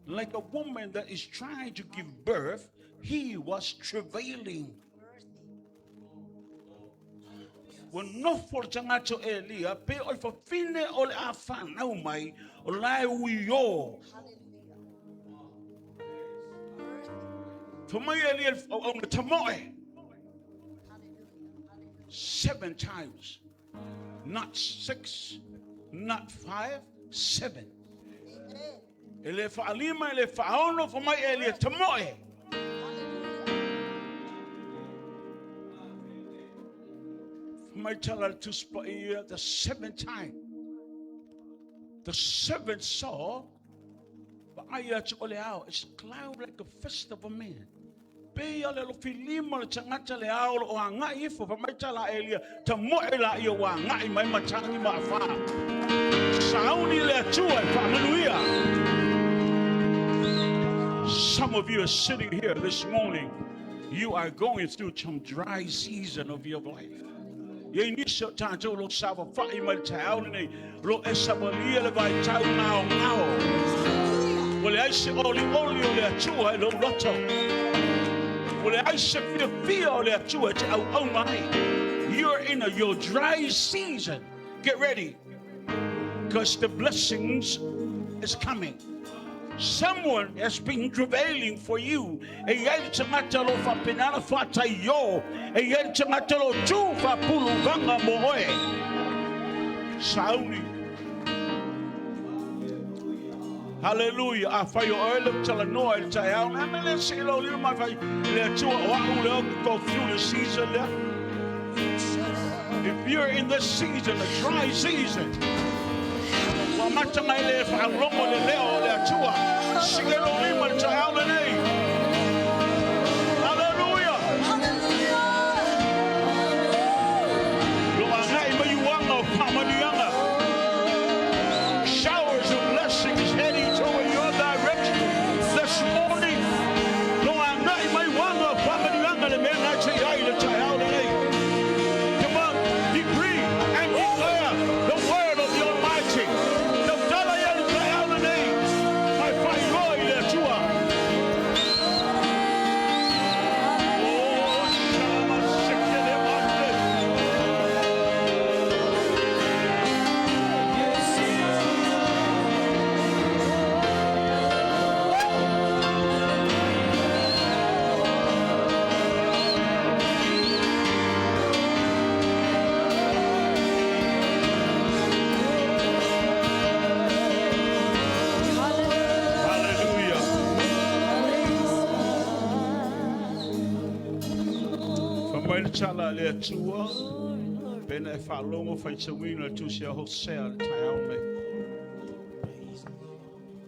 like a woman that is trying to give birth. He was travailing. Ua nofo le tagata o Elia, pe o le fafine o le a whanau mai, o lae ui o. Fa mai Elia o o tamoe. Seven times. Not six, not five, seven. E le whaalima, e le whaono, fa mai Elia tamoe. Fa mai tala le Tusi Paia, the seventh time. The seventh saw, vaai atu o le ao, it's cloud like a fist of a man. Pe ia le lo filima le tangata le ao lo o angai ifo, fa mai tala Elia, ta moe la ia wa angai mai matangi ma awha. Sauni le atua e whaamanuia. Some of you are sitting here this morning. You are going through some dry season of your life. Ia nisi o tātou lo sawa whai mai te ao nei, lo e sawalia le vai tau ngao ngao. Ua le ai se oli oli o le atua e lo loto. Ua le ai se fia fia o le atua e te au au mai. You're in your dry season. Get ready. Because the blessings is coming. Someone has been travailing for you. E iai le tagata lo whapenana whatai yo. E iai le tagata lo tū whapulu vanga mo oe. Sauni. Hallelujah. A whai o oe le tala noa i le tai ao. Na me le se lo lima mai whai. Le atua o au le o go through the season lea. If you're in this season, a dry season, Ua mata mai le whaalongo le leo o le atua. Sige lo lima le tai ao le nei. Hallelujah. Lo angai mai uanga o pamanianga. Showers of blessings heading toward your direction this morning. Lo angai mai uanga o pamanianga le mea ngai te ai le tai ao le nei. Come on, decree and declare the word of the Almighty. Tautala ia le tai ao le nei. Mai whai roa i le atua. Oh, shalama sekele mate. Hallelujah. Fa mai le tala le atua, pena e whaalongo whaitawina le tusi a Hosea le tai ao nei.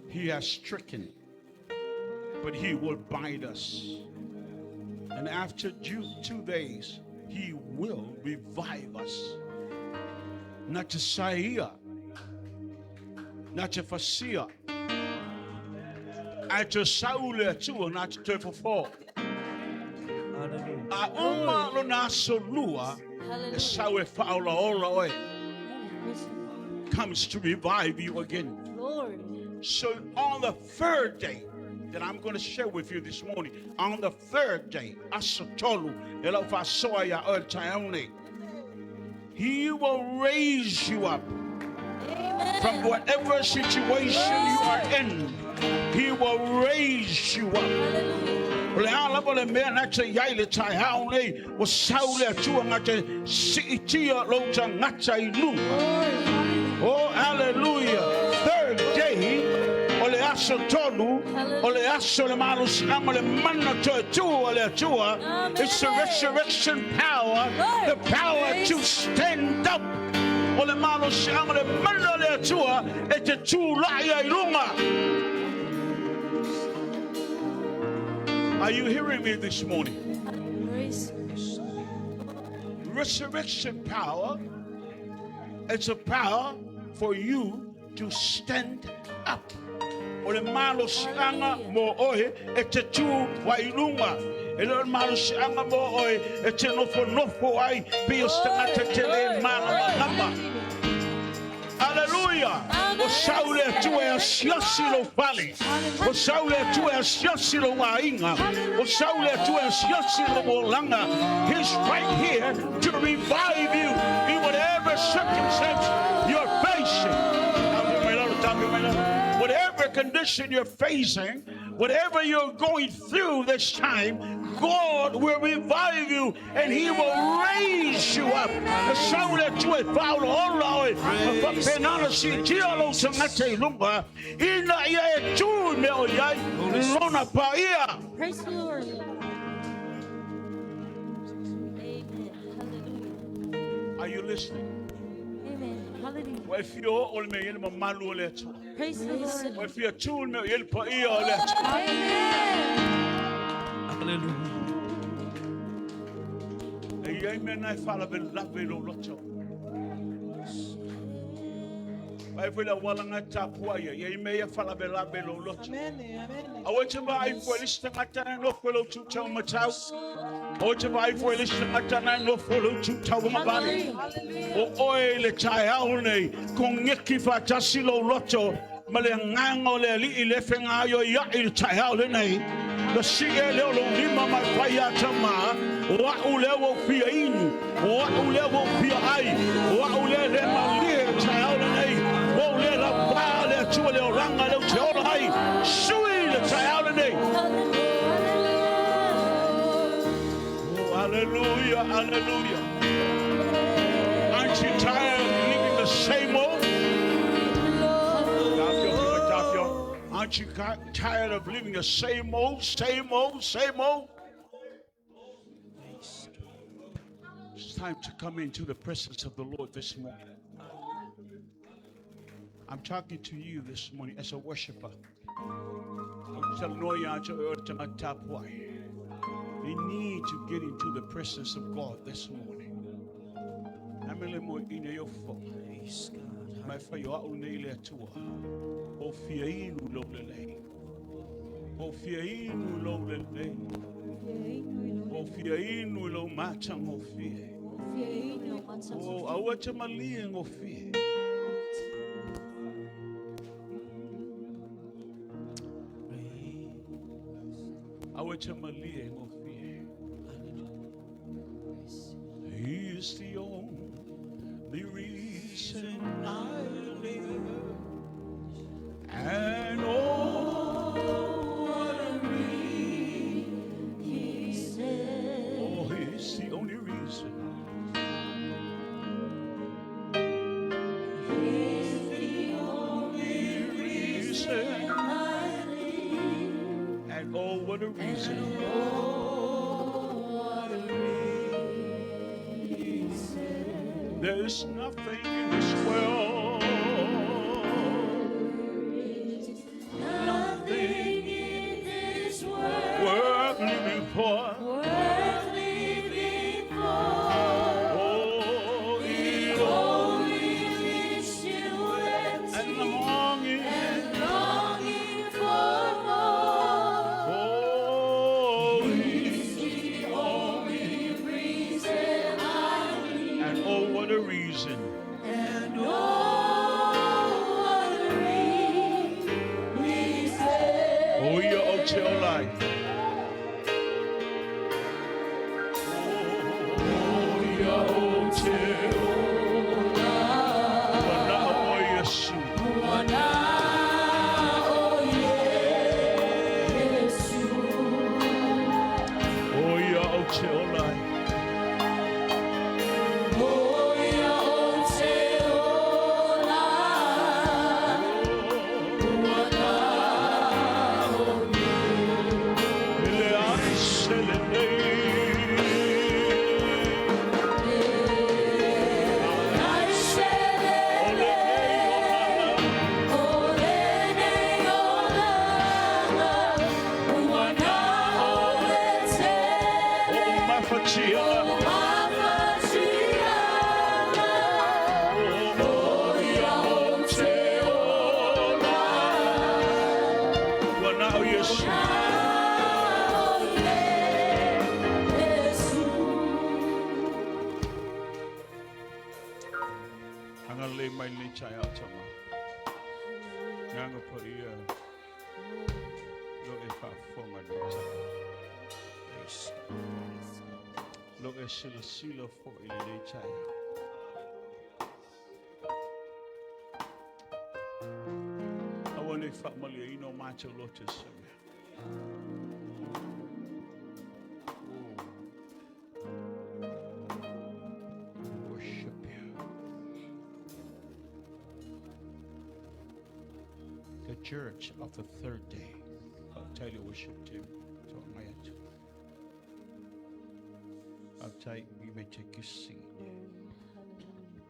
He has stricken, but he will bind us. And after 2 days, he will revive us. Na te saia, na te fasia, ai te sau le atua na te te fofo. A uma lo na solua, e sau e whaola ola oe, comes to revive you again. Lord. So on the third day, that I'm going to share with you this morning. On the third day, aso tolu, e lau whaasoa ia oe taeao nei. He will raise you up from whatever situation you are in. He will raise you up. O le a lava le mea na te iai le taeao nei, o sau le Atua nga te siitia lou tagata i luga. Oh, hallelujah. Third day, o le aso tolu, o le aso le malosiaga o le mana toe tu o le Atua. It's the resurrection power, the power to stand up. O le malosiaga o le mana o le Atua e te tū lai ai luga. Are you hearing me this morning? Praise. Resurrection power, it's a power for you to stand up. O le malosiaga mo oe e te tū ai i luga. E le o le malosiaga mo oe e te nofonofo ai pe o se tagata te le malamalama. Hallelujah. O sau le Atua e asiasi lou fale. O sau le Atua e asiasi lou aiga. O sau le Atua e asiasi lou olaga. He's right here to revive you in whatever circumstance you're facing. Whatever condition you're facing, whatever you're going through this time, God will revive you and He will raise you up. E sau le Atua e faaolaola oe, ma faapena siitia lou tagata i luga, ina ia e tū i mea o i ai, lona paia. Praise the Lord. Amen. Hallelujah. Are you listening? Amen. Hallelujah. Ua e fia oo le mea i ai le mamalu o le Atua. Praise the Lord. Ua e fia tū le mea o i ai le paia o le Atua. Amen. Hallelujah. E i ai mea na e faalavelave i lou loto. Vai foi le auala ngai tapua ia, i ai mea ia faalavelave i lou loto. Amen, amen. Aua e te vaai fua i le isi tagata na e nofo i lou tu taumatau. Aua e te vaai fua i le isi tagata na e nofo i lou tu tauagavale. O oe i le taeao nei, kogeki faatasi lou loto, ma le agaga o le Alii le fegaoioiai i le taeao lenei. Na sii ai lea o lou lima ma e fai ia tamā, o a'u lea ua ou fia inu, o a'u lea ua ou fia ai, o a'u lea e le malie i le taeao lenei, ua ou le lavā le Atua le olaga lea ou te ola ai, sui le taeao lenei. Oh, hallelujah, hallelujah. Aren't you tired of living the same old? Aren't you tired of living the same old, same old, same old? It's time to come into the presence of the Lord this morning. I'm talking to you this morning as a worshiper. You need to get into the presence of God this morning. Praise God. Mai whai o au nei le Atua. O fia inu lou lelei. O fia inu lou lelei. O fia inu i lou matagofie. O aua te malie gofie. Aua te malie gofie. He is the only reason I live. And oh, what a reason. Oh, he's the only reason. He's the only reason I live. And oh, what a reason. There's nothing in this world. Nothing in this world worth living for. worth living for. Oh, it Only leaves you empty and longing. and longing for more. Oh, He's the only reason I live. and oh, what a reason. And oh, what a reason. Oh, ia ou te ola ai. O ia ou te ola ua taofi. E leai se lelei. Leai se O lenei olaga. O lenei olaga ua na o le tele. O mafatiaga. O mafatiaga. O ia ou te ola. Ua na o Iesu. Na o Iesu. Agalelei mai lenei taeao tama. Agaga Paia lo e faafofoga i lenei taeao. Lo e silasila foi i lenei taeao. Aua ne i faamalieina o matou loto i se mea. Oh. Worship you. The church of the third day. I'll tell you worship team. I'll tell you, you may take your seat. Hallelujah.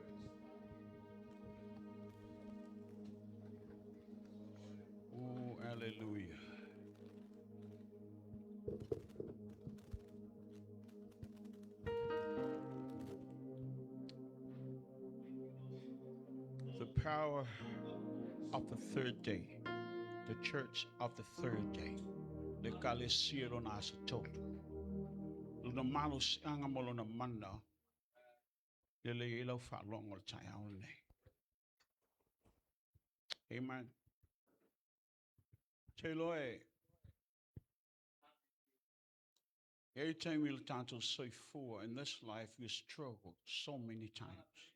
Oh, hallelujah. The power of the third day, the church of the third day. Le ekalesia lona aso tolu. Lona malosiaga ma lona mana. Le le i lau faalogo le taeao lenei. Amen. Te iloa e every time we tatou soifua in this life, we struggle so many times.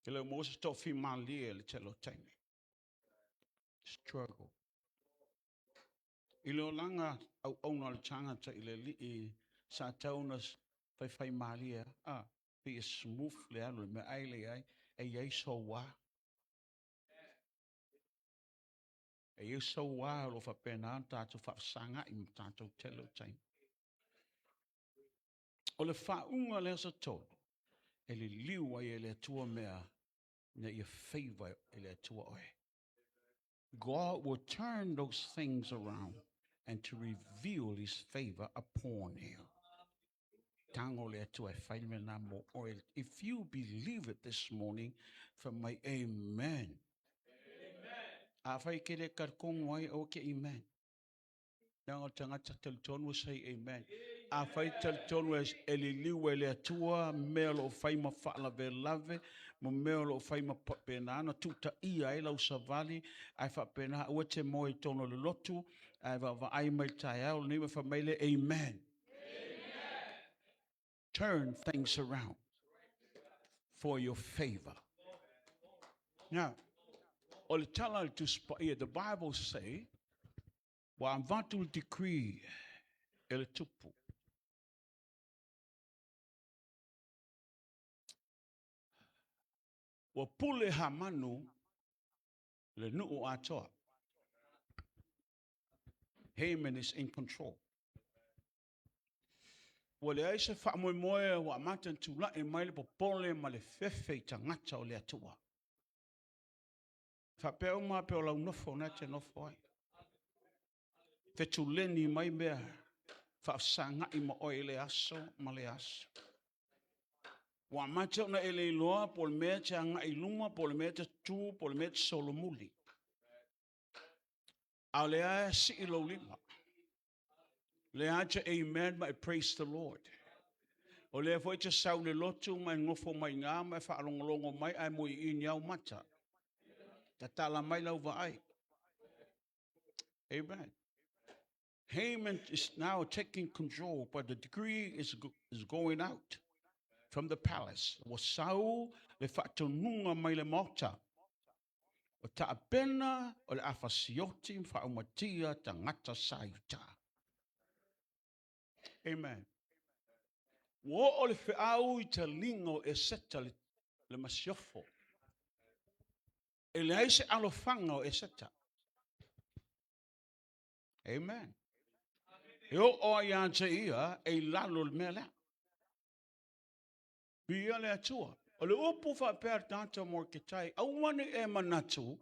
E le mo se tofi malie le tele o taimi. Struggle. I le olaga auauna o le tagata i le Alii sa tau ona faifai malie a, pei e smooth le alu i le mea ai le ai, e i ai soua. E i ai soua o lo o faapena ona tatou faafesagai ma tatou tele o taimi. O le faauga o le aso tolu, e liliu ai e le Atua mea ina ia favour e le Atua oe. God will turn those things around and to reveal his favor upon you. Tago le Atua e fai le mea lena mo oe. If you believe it this morning, fai mai amen. Afai ke le talitonu ai, aua ke amen. Leaga o le tagata talitonu e say amen. Afai talitonu e liliu e le Atua mea o lo o fai ma faalavelave ma mea o lo o fai ma faapena ona tuutaia ai lau savali ae faapena aua te moe i totonu o le lotu ae vaavaai mai le taeao lenei ma fai mai le amen. Turn things around for your favor. Now, o le tala a le Tusi Paia, the Bible say, ua avatu le decree e le tupu. Ua pule Hamanu le nuu atoa. Haman is in control. Ua leai se faamoemoe ua amata ona tulai mai le popole ma le fefe i tagata o le Atua. Faapea uma pe o lau nofo na te nofo ai. Fetuleni mai mea faafesagai ma oe i le aso ma le aso. Ua amata ona e le iloa po o le mea e te agai i luma, po o le mea e te tu, po o le mea e te solomuli. A o lea e sii lou lima. Lea te amen ma e praise the Lord. O lea foi te sau le lotu ma e nofo mai ngā ma e faalogologo mai ae mo i ni au mata. Tatala mai lau vaai. Amen. Haman is now taking control, but the decree is going out from the palace. Ua sau le faatonuga mai le maota. O taapena o le a fasioti ma faaumatia tagata sa i uta. Amen. Ua oo le feau i taliga o Eseta le masiofo. E leai se alofaga o Eseta. Amen. E oo ai ia te ia e i lalo le mea lea. Viia le Atua. O le upu faapea le tagata Moreketai, aua ne i e manatu,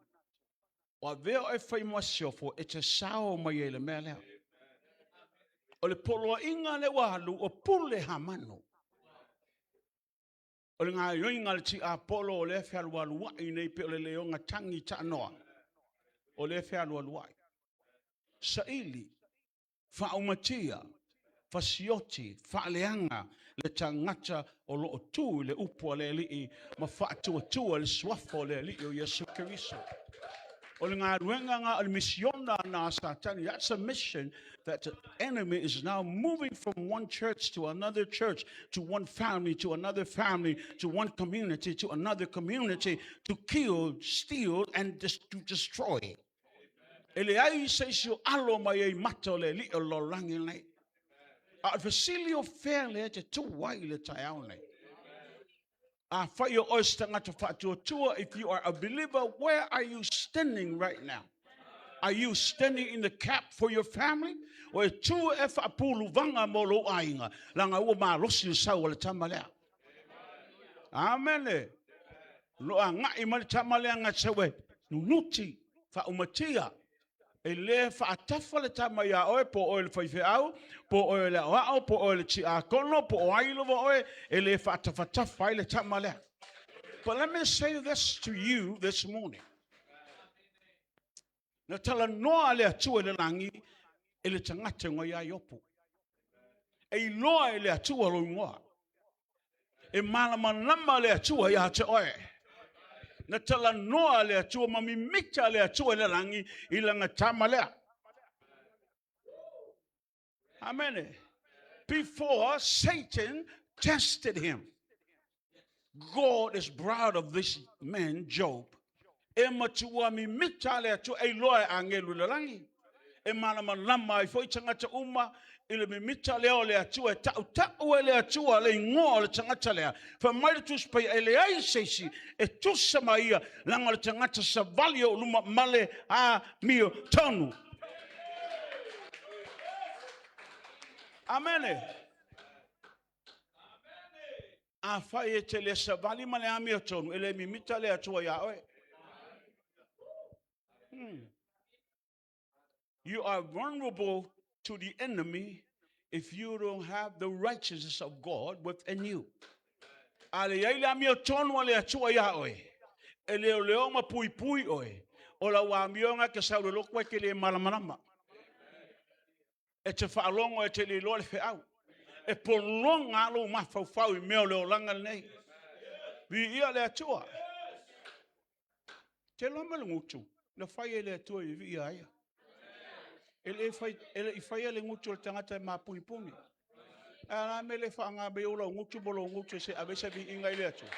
o avea oe fai masiofo e te sao mai ai i le mea lea. O le poloaiga lea ua alu, o pule Hamano. O le gaoioiga a le tiapolo o lea e fealualuai nei pei o le leoga tagi taanoa, o lea e fealualuai. Saili, faaumatia, fasioti, faaleaga le tagata o lo o tu i le upu a le Alii ma faatuatua le suafa o le Alii o Iesu Keriso. O le galuega lena, o le misiona lena a Satani. That's a mission that the enemy is now moving from one church to another church, to one family to another family, to one community to another community, to kill, steal and to destroy. E leai se isi o alo mai ai mata o le alii o le lalolagi lenei. A o le fesili o fea lea e te tu ai i le taeao nei? Afai o oe se tagata faatuatua, if you are a believer, where are you standing right now? Are you standing in the cap for your family? O e tu e faapuluvaga mo lou aiga, leaga ua malosi le sau a le tama lea. Amene. Lo agai mai le tama lea ga sau e nunuti, faaumatia. E le faatafa le tama iā oe, po o oe le faifeau, po o oe le aoao, po o oe le tiakono, po o ai lava oe, e le faatafatafa ai le tama lea. But let me say this to you this morning. Na talanoa le Atua i le lagi e le tagata e igoa ia Iopo. E iloa e le Atua lou igoa. E malamalama le Atua ia te oe. Na talanoa le Atua ma mimita le Atua i le lagi i lana tama lea. Amen. Before Satan tested him, God is proud of this man, Job. E matua mimita le Atua, e iloa e agelu i le lagi. E malamalama ai foi tagata uma i le mimita lea o le Atua, e tautau e le Atua le igoa o le tagata lea. Fai mai le Tusi Paia, e leai se isi e tusa ma ia, leaga o le tagata savali o luma ma le amiotonu. Amene. Afai e te le savali ma le amiotonu, e le mimita le Atua iā oe. You are vulnerable to the enemy if you don't have the righteousness of God within you. A leai le amiotonu a le Atua iā oe, e leoleo ma puipui oe, o lau amioga e te sau i le loto e te le malamalama. E te faalogo e te le iloa le feau. E pologa lava lou mafaufau i mea o le olaga lenei. Viia le Atua. Te iloa mai le gutu, na fai e le Atua e viia ai. E le fai, e le i faia le gutu o le tagata e mapunipuni. Ae la me le faaaoga mai ou lau gutu ma lou gutu e se ave se viiga i le Atua.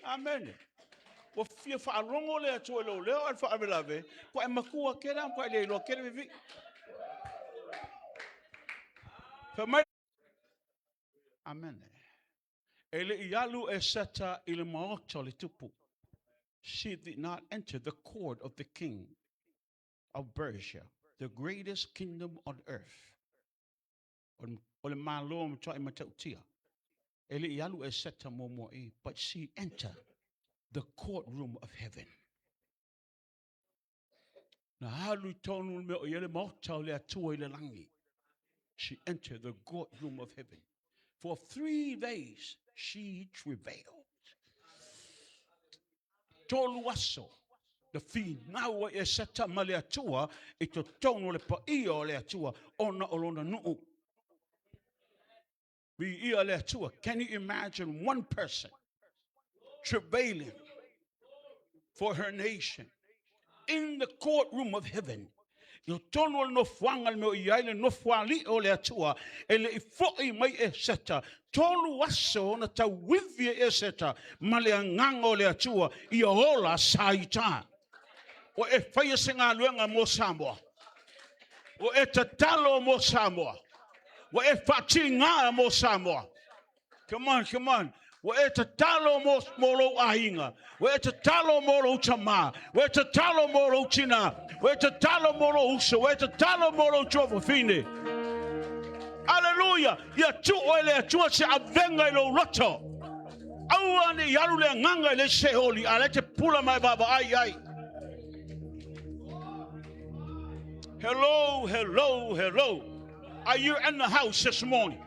Amene. Ua fia faalogo le Atua i lou leo ae le faalavelave, ua e matua tele lava, ua e le iloa tele vivii. Fai mai. Amene. E le i alu Eseta i le maota o le tupu. She did not enter the court of the king of Persia, the greatest kingdom on earth. O le Malo matuai matautia. E le i alu Eseta muamua i, but she entered the courtroom of heaven. Na alu i tonu le mea o i ai le maota o le Atua i le lagi. She entered the courtroom of heaven. For 3 days she travailed. 3 aso na finau ai Eseta ma le Atua i totonu o le paia o le Atua ona o lona nuu. Viia le Atua. Can you imagine one person travailing for her nation in the courtroom of heaven? I totonu o le nofoaga le mea o i ai le nofoalii o le Atua, e le i foi mai Eseta. 3 aso na tauivi e Eseta ma le agaga o le Atua ia ola sa i ta. O e faia se galuega mo Samoa. Ua e tatalo mo Samoa. Ua e faatiga mo Samoa. Come on, come on. Ua e tatalo mo, mo lou aiga. Ua e tatalo mo lou tamā. Ua e tatalo mo lou tinā. Ua e tatalo mo lou uso. Ua e tatalo mo lou tuafafine. Aleluia! Ia tuu e le Atua se avega i lou loto. Aua ne i alu le agaga i le seoli, a o la e te pula ma e vaavaai i ai. Hello, hello, hello. Are you in the house this morning?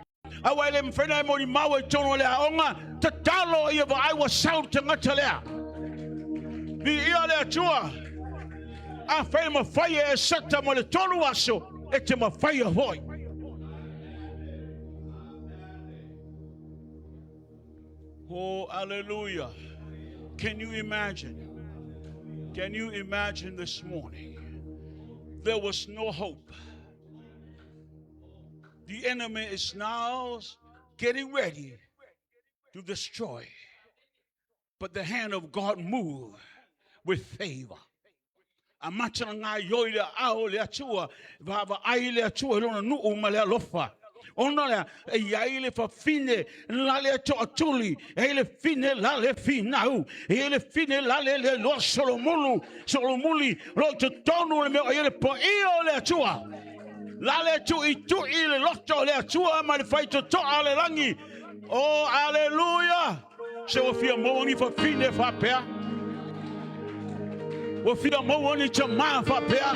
Aua e le mafai ona e molimau ai i totonu o le aoga, tatalo ia vaai ua sau le tagata lea. Viia le Atua. Afai e mafai e Eseta mo le tolu aso, e te mafaia foi. Oh, hallelujah. Can you imagine? Can you imagine this morning? There was no hope. The enemy is now getting ready to destroy. But the hand of God moved with favor. A matana ngā ioi le ao le atua, vaavaai le Atua i lona nuu ma le alofa. Ona lea, e iai le fafine la le toatuli, e iai le fine la le finau, e iai le fine la le le loa solomulu, solomuli, lo i totonu le mea o iai le paia o le Atua. La le tuitui le loto o le Atua ma le faitotoa o le lagi. Oh, aleluia! Se ua fia maua ni fafine faapea. Ua fia maua ni tamā faapea.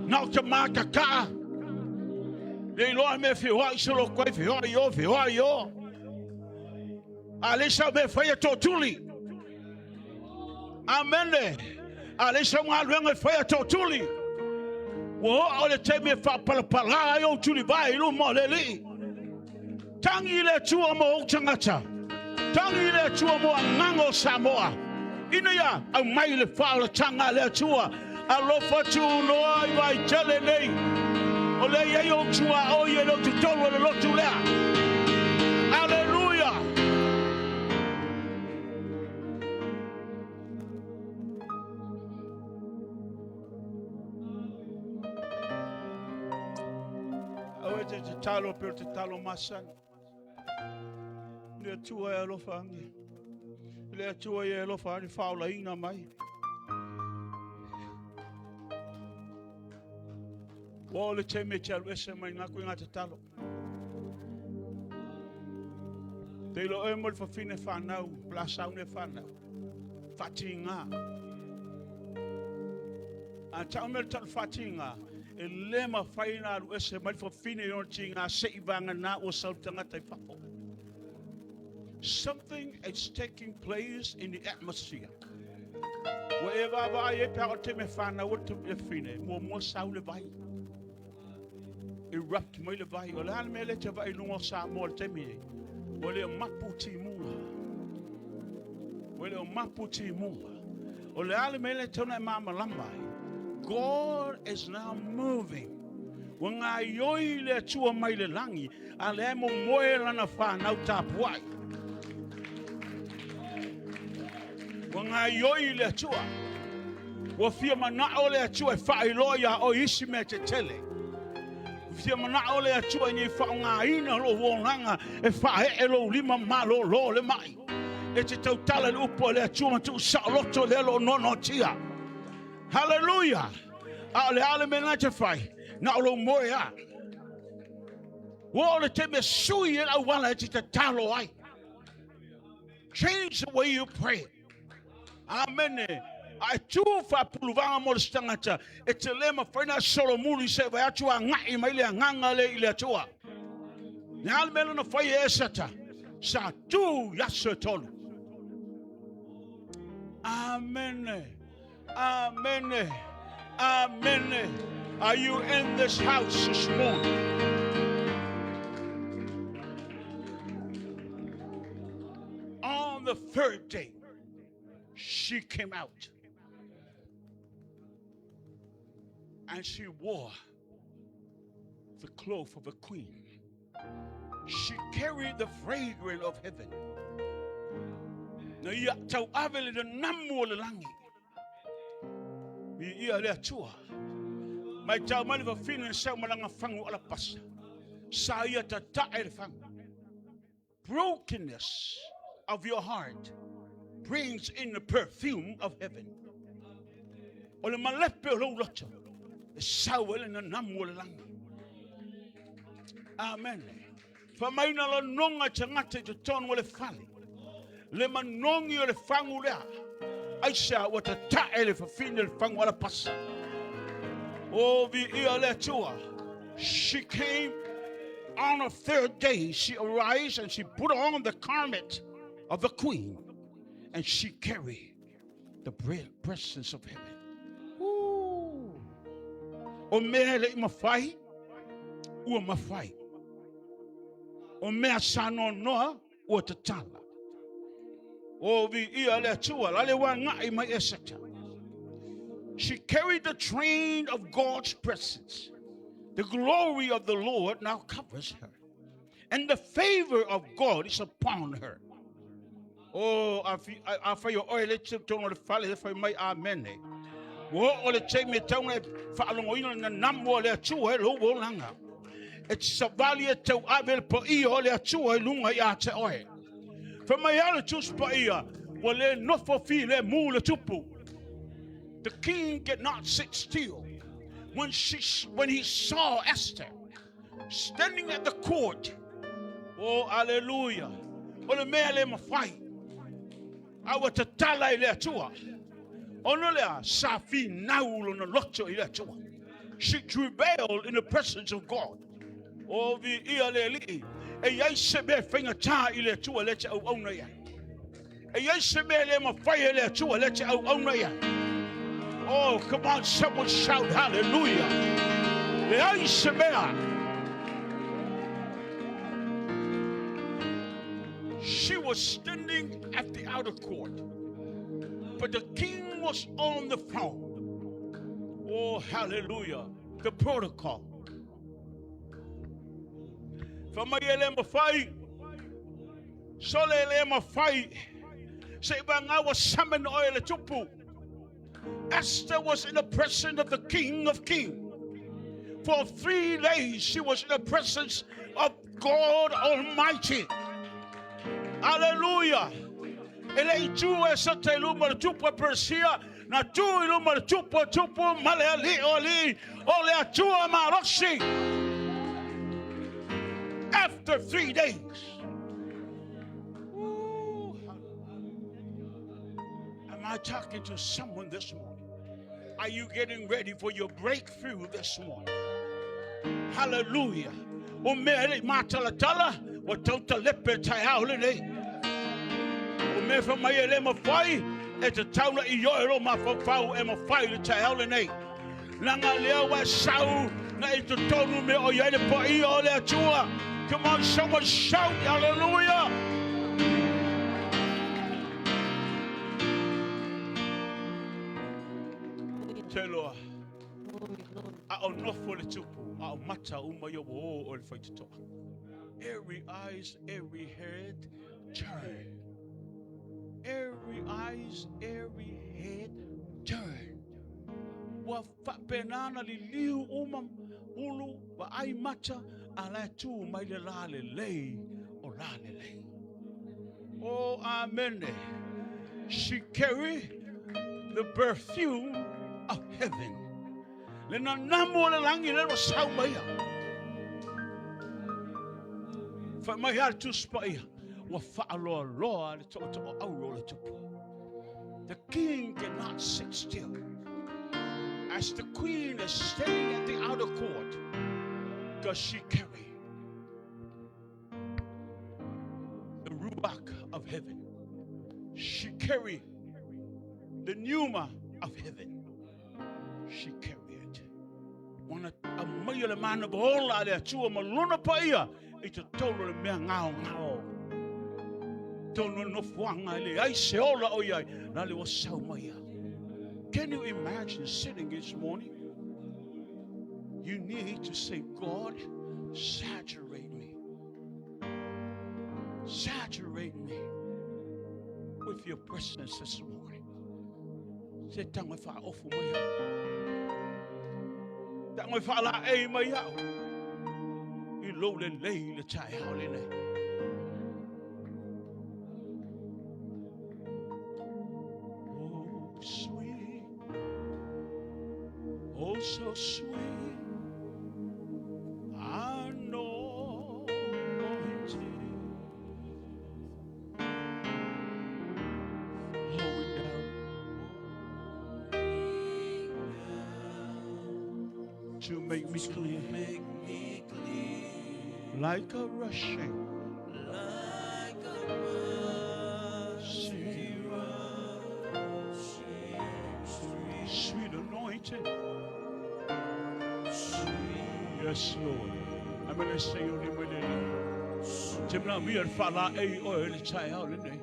Na o tamā kakaa. Le iloa mea feoai solo koe, feoai o, feoai o. A le sau mea faia tootuli. Amene. A le sau galuega e faia tootuli. Ua oo le taimi e faapalapala ai ou tulivae i luma o le Alii. Tangi i le Atua mo ou tagata. Tangi i le Atua mo agaga o Samoa. Ina ia aumai le faaolataga a le Atua. Alofa tuunoa i Vaitele nei. O lea e i ai ou tuaoi e le o totonu o le lotu lea. Aleluia! Aua e te tatalo pei o le tatalo masani. Le Atua e alofa ane. Le Atua e alofa ane faaolaina mai. Ua oo le taimi e te alu ese mai ngā koe ngā tatalo. Te ilo oe mo le fafine whanau, la saune whanau. Whaatinga. A tau mea le tau whaatinga, e le mafai ona alu ese mai le fafine i ona tiga se'i vagana ua sau le tagata i fafo. Something is taking place in the atmosphere. Ua e vaavaai ai pe a o le taimi e fanau ai le fafine, muamua sau le vai. Erupt mai le vai. O le a le mea lea e te vaai i luga o Samoa i le taimi nei? Ua le o mapu timuga. Ua le o mapu timuga. O le a le mea lea e tatau ona e malamalama ai? God is now moving. Ua gaoioi le Atua mai le lagi, a lea e momoe lana fanau tapuai. Ua gaoioi le Atua. Ua fia manao le Atua e faailoa iā oe isi mea tetele. Ua fia manao le Atua ina ia faaaogaina lou olaga e faaee lou lima malolo le mai. E te tautala i le upu a le Atua ma tuusaoloto lea o lo o noanoatia. Haleluia! A o le a le mea lena e te fai? Na o lou moe lava. Ua oo le taimi e sui ai le auala e te tatalo ai. Change the way you pray. Amene. A e tū faapuluvaga mo le isi tagata, e te le mafai ona solomuli se i vaai atu agai mai le agaga lea i le Atua. Le a le mea lea na fai e Eseta? Sa tū i aso e tolu. Amene. Amene. Amene. Are you in this house this morning? On the third day, she came out. And she wore the cloth of a queen. She carried the fragrance of heaven. Na ia tauave le namu o le lagi. Viia le Atua. Mai tau mai le fafine na sau ma lana fagu alapasa. Sa ia tatae le fagu. Brokenness of your heart brings in the perfume of heaven. O le malepe o lou loto, e sau ai le nanamu o le lagi. Amen. Fai mai na lanoga e tagata i totonu o le fale. Le manogi o le fagu lea. Aisea ua tatae le fafine le fagu alapasa. O viia le Atua. She came on a third day. She arose and she put on the garment of the queen. And she carried the presence of heaven. Ooh. O mea e le i mafai, ua mafai. O mea sa noanoa, ua tatala. O viia le Atua, la le ua agai mai Eseta. She carried the train of God's presence. The glory of the Lord now covers her. And the favor of God is upon her. Oh, a fai o oe le tonu o le fale, e fai mai amene. Ua oo le taimi e tatau ona e faalogoina le nanamu o le Atua i lou olaga. E te savali e tauave le paia o le Atua i luga ia te oe. Fai mai a le Tusi Paia, ua le nofo filemu le tupu. The king cannot sit still. When, she, when he saw Esther standing at the court, oh, hallelujah, o le mea le mafai, a ua tatala i le Atua. Ona lea, sa finau lona loto i le Atua. She travailed in the presence of God. O viia le Alii, e i ai se mea faigata i le Atua lea e te auauna i ai. E i ai se mea le mafai e le Atua lea e te auauna i ai. Oh, come on, someone shout hallelujah. Leai se mea. She was standing at the outer court, but the king was on the throne. Oh, hallelujah. The protocol. Fai mai e le mafai. Sole e le mafai. Seivaga ua summon oe e le tupu. Esther was in the presence of the King of Kings. For 3 days she was in the presence of God Almighty. Hallelujah. E le i tu Eseta i luma o le tupu e Peresia, na tu i luma o le tupu o tupu ma le alii o alii o le Atua malosi. After 3 days. Ooh. Am I talking to someone this morning? Are you getting ready for your breakthrough this morning? Hallelujah. O mea e le i matalatala, ua tau talepe taeao lenei. O mea fai mai e le mafai, e tatau ona ioe lou mafaufau e mafai le taeao lenei. Leaga lea ua e sau na i totonu mea o i ai le paia o le Atua. Come on, someone shout hallelujah. Te loa. A o nofo le tupu, a o mata uma ia ua o o le faitotoa. Every eyes, every head turn. Every eyes, every head turn. Ua faapena na liliu uma ulu vaai mata a la e tu mai le la lelei o la lelei. Oh, amen. She carry the perfume of heaven. Le nanamu o le lagi le ua sau mai ia. Fai mai a le Tusi Paia, ua faaloaloa le tootooauro o le tupu. The king cannot sit still. As the queen is standing at the outer court, does she carry the ruach of heaven? She carry the pneuma of heaven. She carry it. Wana aumai o le mana ola a le Atua ma lona paia i totonu o le mea gaogao. Tonu o le nofoaga e leai se ola o i ai, na le ua sau mai ia. Can you imagine sitting this morning? You need to say, God, saturate me. Saturate me with your presence this morning. Se tago e faaofu mai au. Tago e faalaei mai au i lou lelei i le taeao lenei. Oh, sweet, oh, so sweet, anointing. Flowing down to make me clean, Make me clean like a rushing like a sea. rushing stream. Sweet anointing. Sweet, Yes, Lord. I'm going to say your name with it. Timna mi al fala ei o le chai au le nei.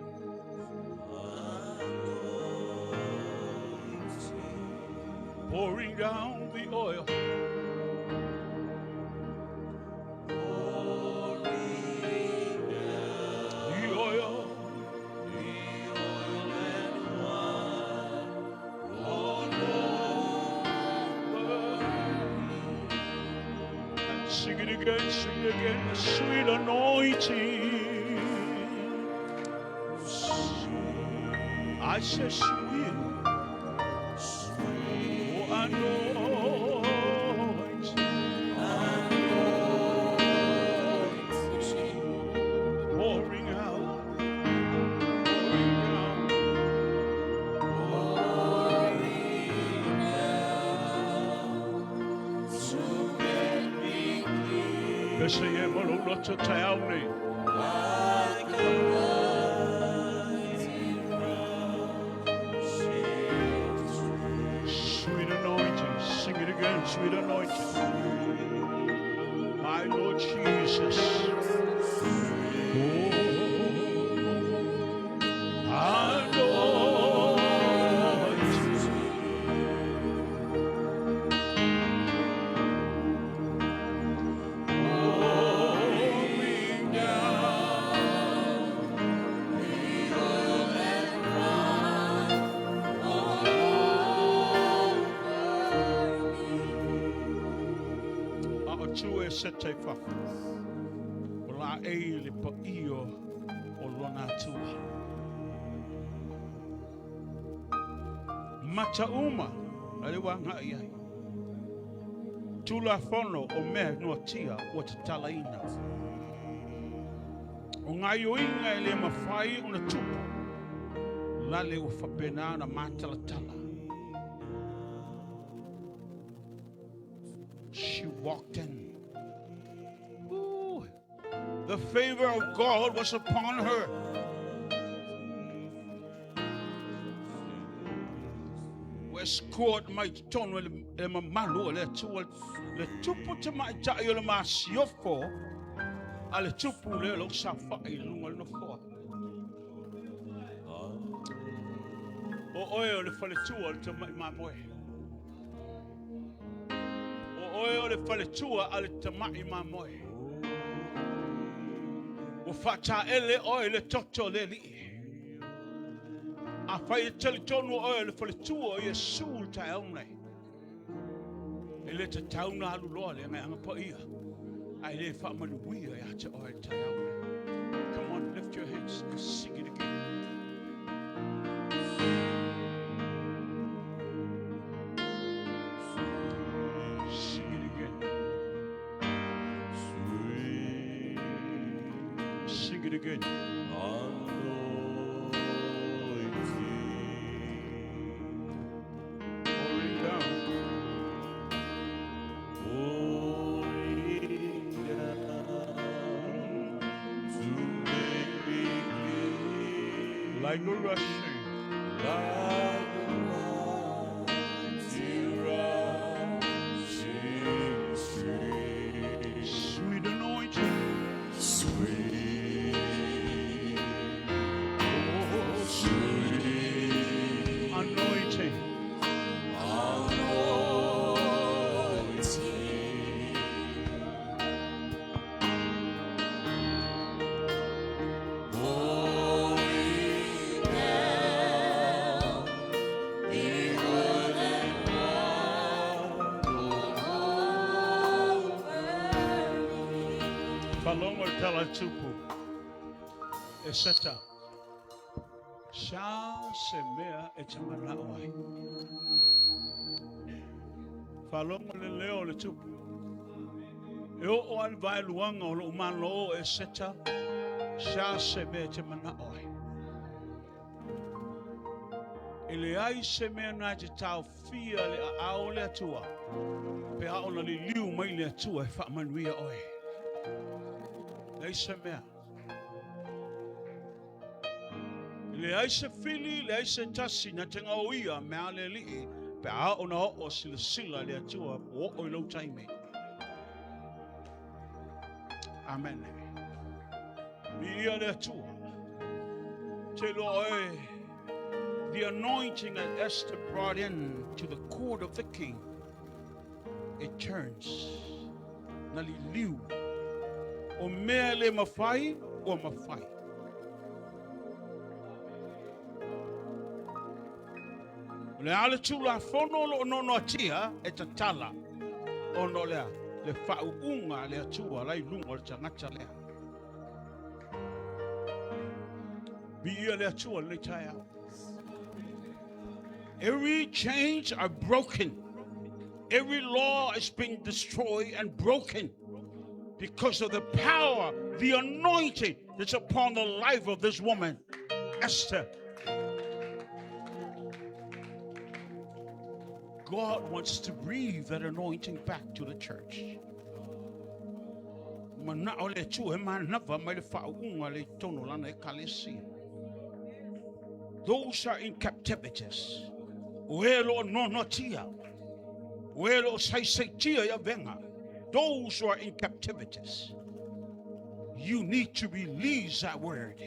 Pouring down the oil. The oil. the oil and wine all over And sing it again, sing it again. The sweet anointing. I say sweet. Oh, anointing. Pouring out. Pouring out. to make me clean Pese e malo loto te au nei. like a mighty rushing stream. Sweet anointing. Sing it again. Sweet anointing. My Lord Jesus. Oh, anointing. Pouring down. The oil and wine all over me. A o tu e se te whawha. O la e le pa io o lona atua. Mata uma, a le wanga i ai. Tula fono o mea noa tia o te talaina. O ngai o inga e le mawhai o na tupu. Lale o whapena na mātala tala. She walked in. Ooh, the favor of God was upon her. Ua escort mai tonu e le mamalu o le atua le tupu te mai tai o le masiofo a le tupu le lo sa fai i lunga le nofoa. O oe o le faletua o le tamai mamoe. O oe o le faletua a le tamai mamoe. Ua faataele oe le toto le alii. A fai e talitonu oe o le faletua o Iesu le taeao nei. E le tatau na alu loa le agaga paia. Ae le faamanuia ia te oe le taeao nei. Come on, lift your hands and sing it again. Sing it again. Sweet Sing it again. anointing. Pouring down. Pouring down to make me clean Like a rushing. like a mighty rushing stream. Sweet anointing. Sweet, Oh, sweet anointing. anointing. Pouring down Faalogo i le tala a le Tupu, e seta, sa se mea e te manao ai. Faalogo le leo o le Tupu. E oo lava i le vaeluaga o lou malo e seta, sa se mea e te manao ai. E leai se mea na te taofia le aao o le Atua pe a ona liliu mai le Atua e faamanuia oe. Leai se mea. E leai se fili, leai se tasi na te gaoia mea a le Alii pe a ona oo silasila le Atua ua oo i lou taimi. Amen. Viia le Atua. Te loa oe, the anointing that Esther brought in to the court of the king, it turns. Na liliu. O mea le mafai, ua mafai. O le a le tulafono o lo o nonoatia e tatala, ona o lea, le faauuga a le Atua la i luga o le tagata lea. Viia le Atua lenei taeao. Every chains are broken. Every law is being destroyed and broken because of the power, the anointing that's upon the life of this woman, Esther. God wants to breathe that anointing back to the church. Manao le Atua e manava mai le faauuga le tono lana ekalesia. Those are in captivities. O e lo nonoatia. O e lo saisaitia ia venga. Those who are in captivities. You need to release that word.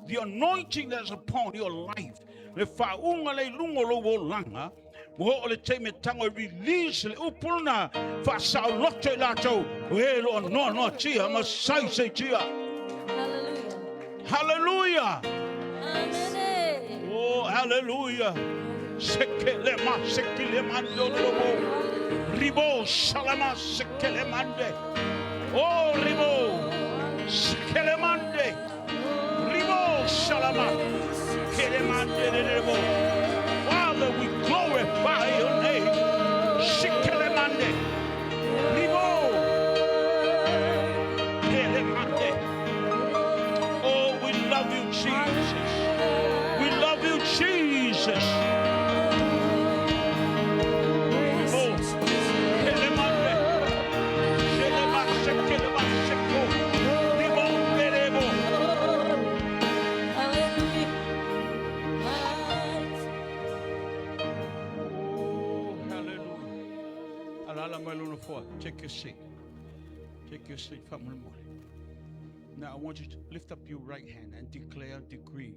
The anointing that's upon your life. Le faauuga le lungo lo langa. Ua oo le taimi e tago e release le upu lena faasaoloto i latou o e lo o noanoatia ma saisaitia. Hallelujah. Hallelujah. Amen. Oh, hallelujah. Sekele ma sekele mando lobo. Ribo salama sekele mande. Oh, ribo. Sekele mande. Ribo salama. Kele mande ribo. Father, we glorify your name. Sekele mande. Ribo. Kele mande. Oh, we love you, Jesus. We love you, Jesus. Oh, kelemande. Kelemase, kelemaseko. Ribo, kerebo. Hallelujah. Oh, hallelujah. Alala mai lona foa. Take your seat. Take your seat, faamolemole. Now I want you to lift up your right hand and declare, decree.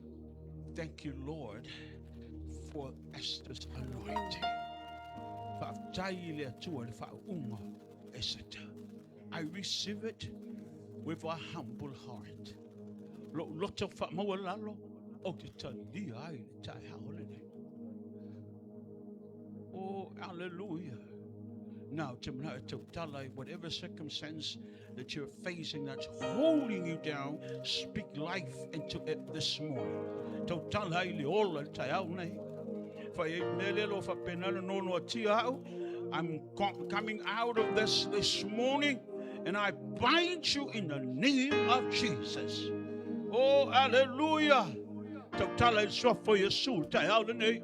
Thank you, Lord, for Esther's anointing. Faafetai i le Atua le faauuga Eseta. I receive it with a humble heart. Lo loto faamaualalo o te talia ai le taeao lenei. Oh, hallelujah. Now, te mana e tautala, whatever circumstance that you're facing that's holding you down, speak life into it this morning. Tautala i le ola le taeao nei. Fa e mele lo fa penala nono atia au. I'm coming out of this morning, and I bind you in the name of Jesus. Oh, hallelujah. Tautala i le suafa o Iesu le taeao lenei.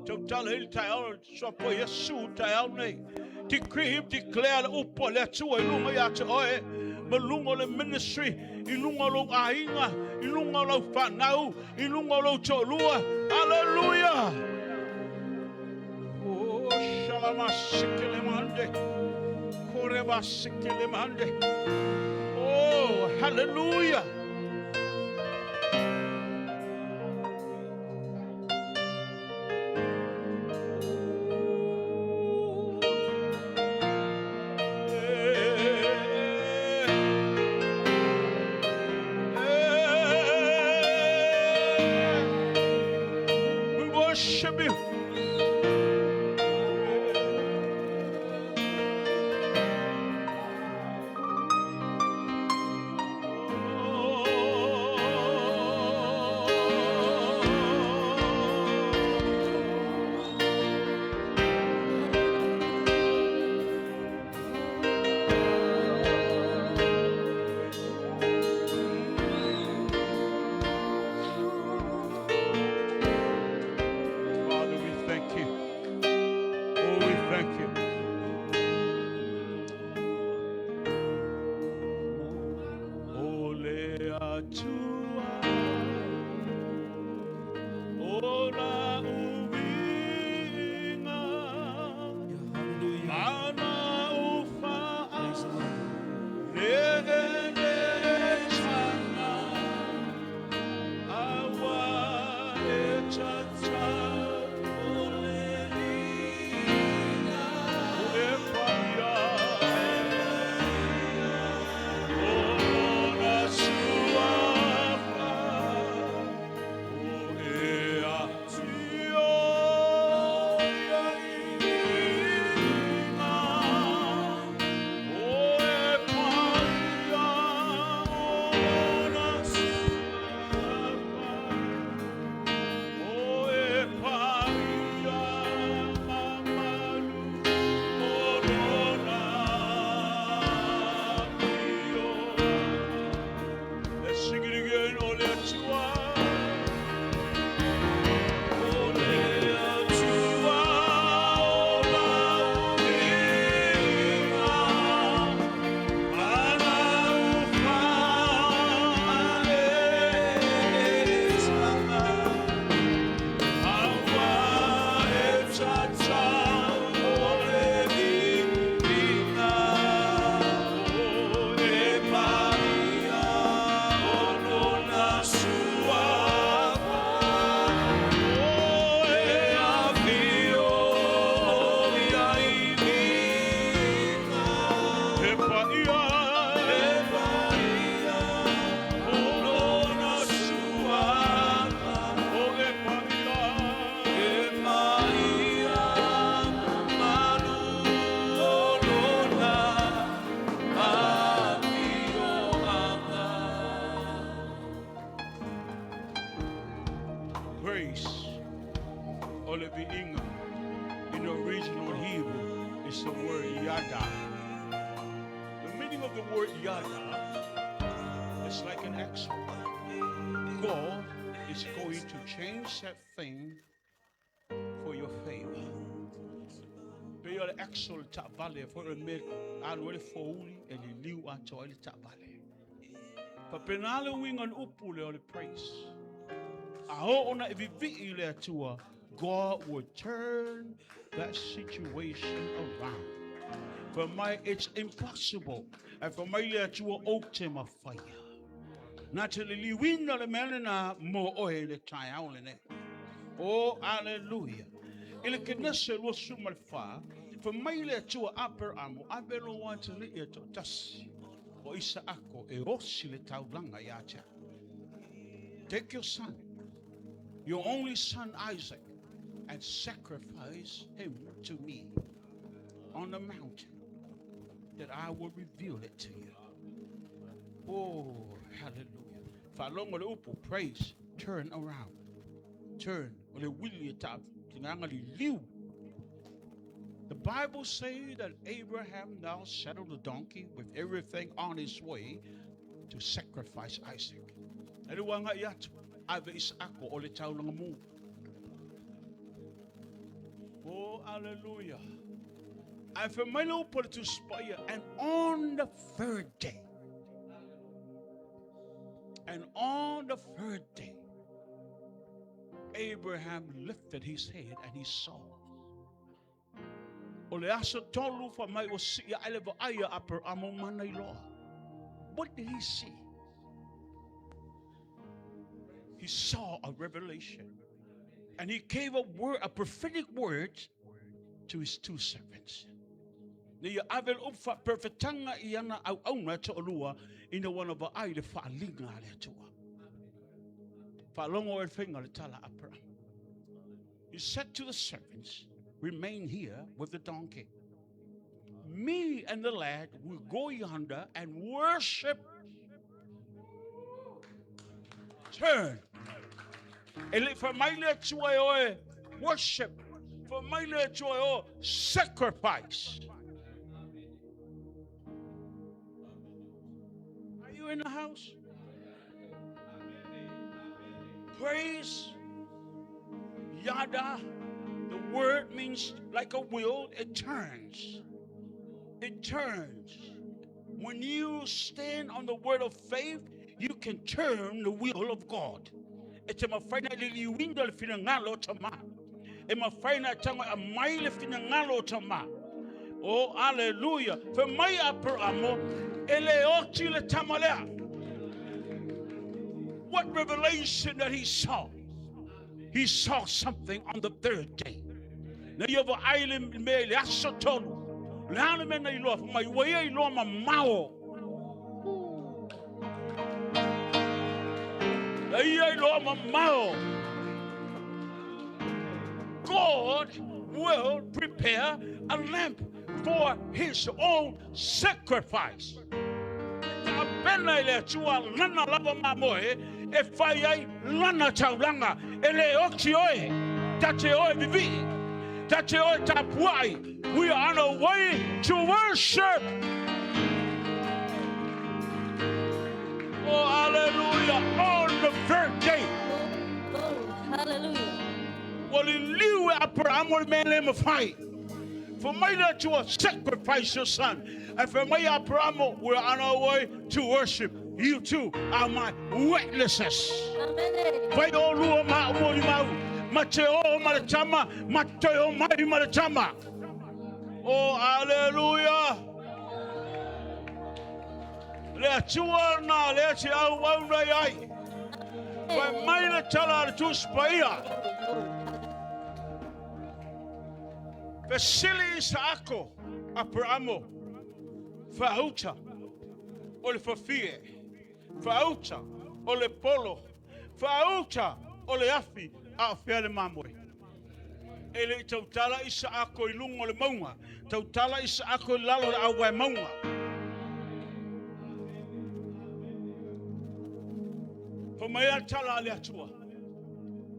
Tautala i le taeao le suafa o Iesu le taeao lenei. Decree, declare le upu a le Atua i luga ia te oe. Ma luga o le ministry, i luga o lou aiga, i luga o lau whanau, i luga o lou toalua. Hallelujah. Oh, shalama sikele mande. Koreba sikele mande. Oh, hallelujah. We worship you. word yada. The meaning of the word yada is like an axle. God is going to change that thing for your favor. Pe o le axle taavale fo le me alu ai le fouli e liliu atoa ai le taavale. Faapena le uiga o le upu lea o le praise. A oo ona e vivii i le Atua, God will turn that situation around. Fai mai, it's impossible. Ae fai mai le Atua, ou te mafaia. Na te liliuina le mea lena mo oe i le taeao lenei. Oh, aleluia. I le Kenese 24, fai mai le Atua Aperamo, ave lou atalii e toatasi, o Isaako, e osi le taulaga ia te au. Take your son, your only son Isaac, and sacrifice him to me on the mountain that I will reveal it to you. Oh, hallelujah. Faalogo le upu, praise, turn around. Turn. O le uili e ta tinanga liliu. The Bible says that Abraham now saddled the donkey with everything on his way to sacrifice Isaac. E le ua agai atu, ave Isaako o le taulaga mu. Oh, hallelujah. Ae fai mai le upu a le Tusi Paia, and on the third day, and on the third day, Abraham lifted his head and he saw. O le aso tolu fai mai ua sii ae le vaai a Aperamo ma ana iloa. What did he see? He saw a revelation. And he gave a word, a prophetic word to his two servants. Na ia ave le upu faaperefetaga i ana auauna e toalua ina ua na vaai i le faaaliga a le Atua. Faalogo oe i le faiga o le tala a Aperamo. He said to the servants, remain here with the donkey. Me and the lad will go yonder and worship. Turn. E le i fai mai le Atua e oe worship. Fai mai le Atua e oe sacrifice. Are you in the house? Praise yada. The word means like a wheel, it turns. It turns. When you stand on the word of faith, you can turn the wheel of God. E te mawhai na liliuina le finagalo o Tama. E mawhai na tango e aumai le finagalo o Tama. Oh, aleluia. Fai mai a Aperamo, e le oti le tama lea. What revelation that he saw? He saw something on the third day. Na ia vaai le mea i le aso tolu. Le a le mea na iloa, fai mai, ua ia iloa mamao. Na ia iloa mamao. God will prepare a lamb for his own sacrifice. E tapena i le Atua lana lava mamoe e fai ai lana taulaga. E le oti oe, ta te oe vivii, ta te oe tapuai. We are on our way to worship. Oh, hallelujah. On the third day. Hallelujah. Ua liliu e Aperamo le mea le mafai. Fai mai le Atua, sacrifice your son. Ae fai mai Aperamo, we are on our way to worship. You two are my witnesses. Amen. Fai olua ma au molimau, ma te o ma le tama, ma toe o mai ma le tama. Oh, hallelujah. Le Atua na lea te auau nei ai. Fai mai le tala a le Tusi Paia. Fesili Isaako, Aperamo, faauta o le fafie, faauta o le polo, faauta o le afi, a o fea le mamoe? E le i tautala Isaako i luga o le mauga, tautala Isaako i lalo o le auvae mauga. Fai mai a le tala a le Atua,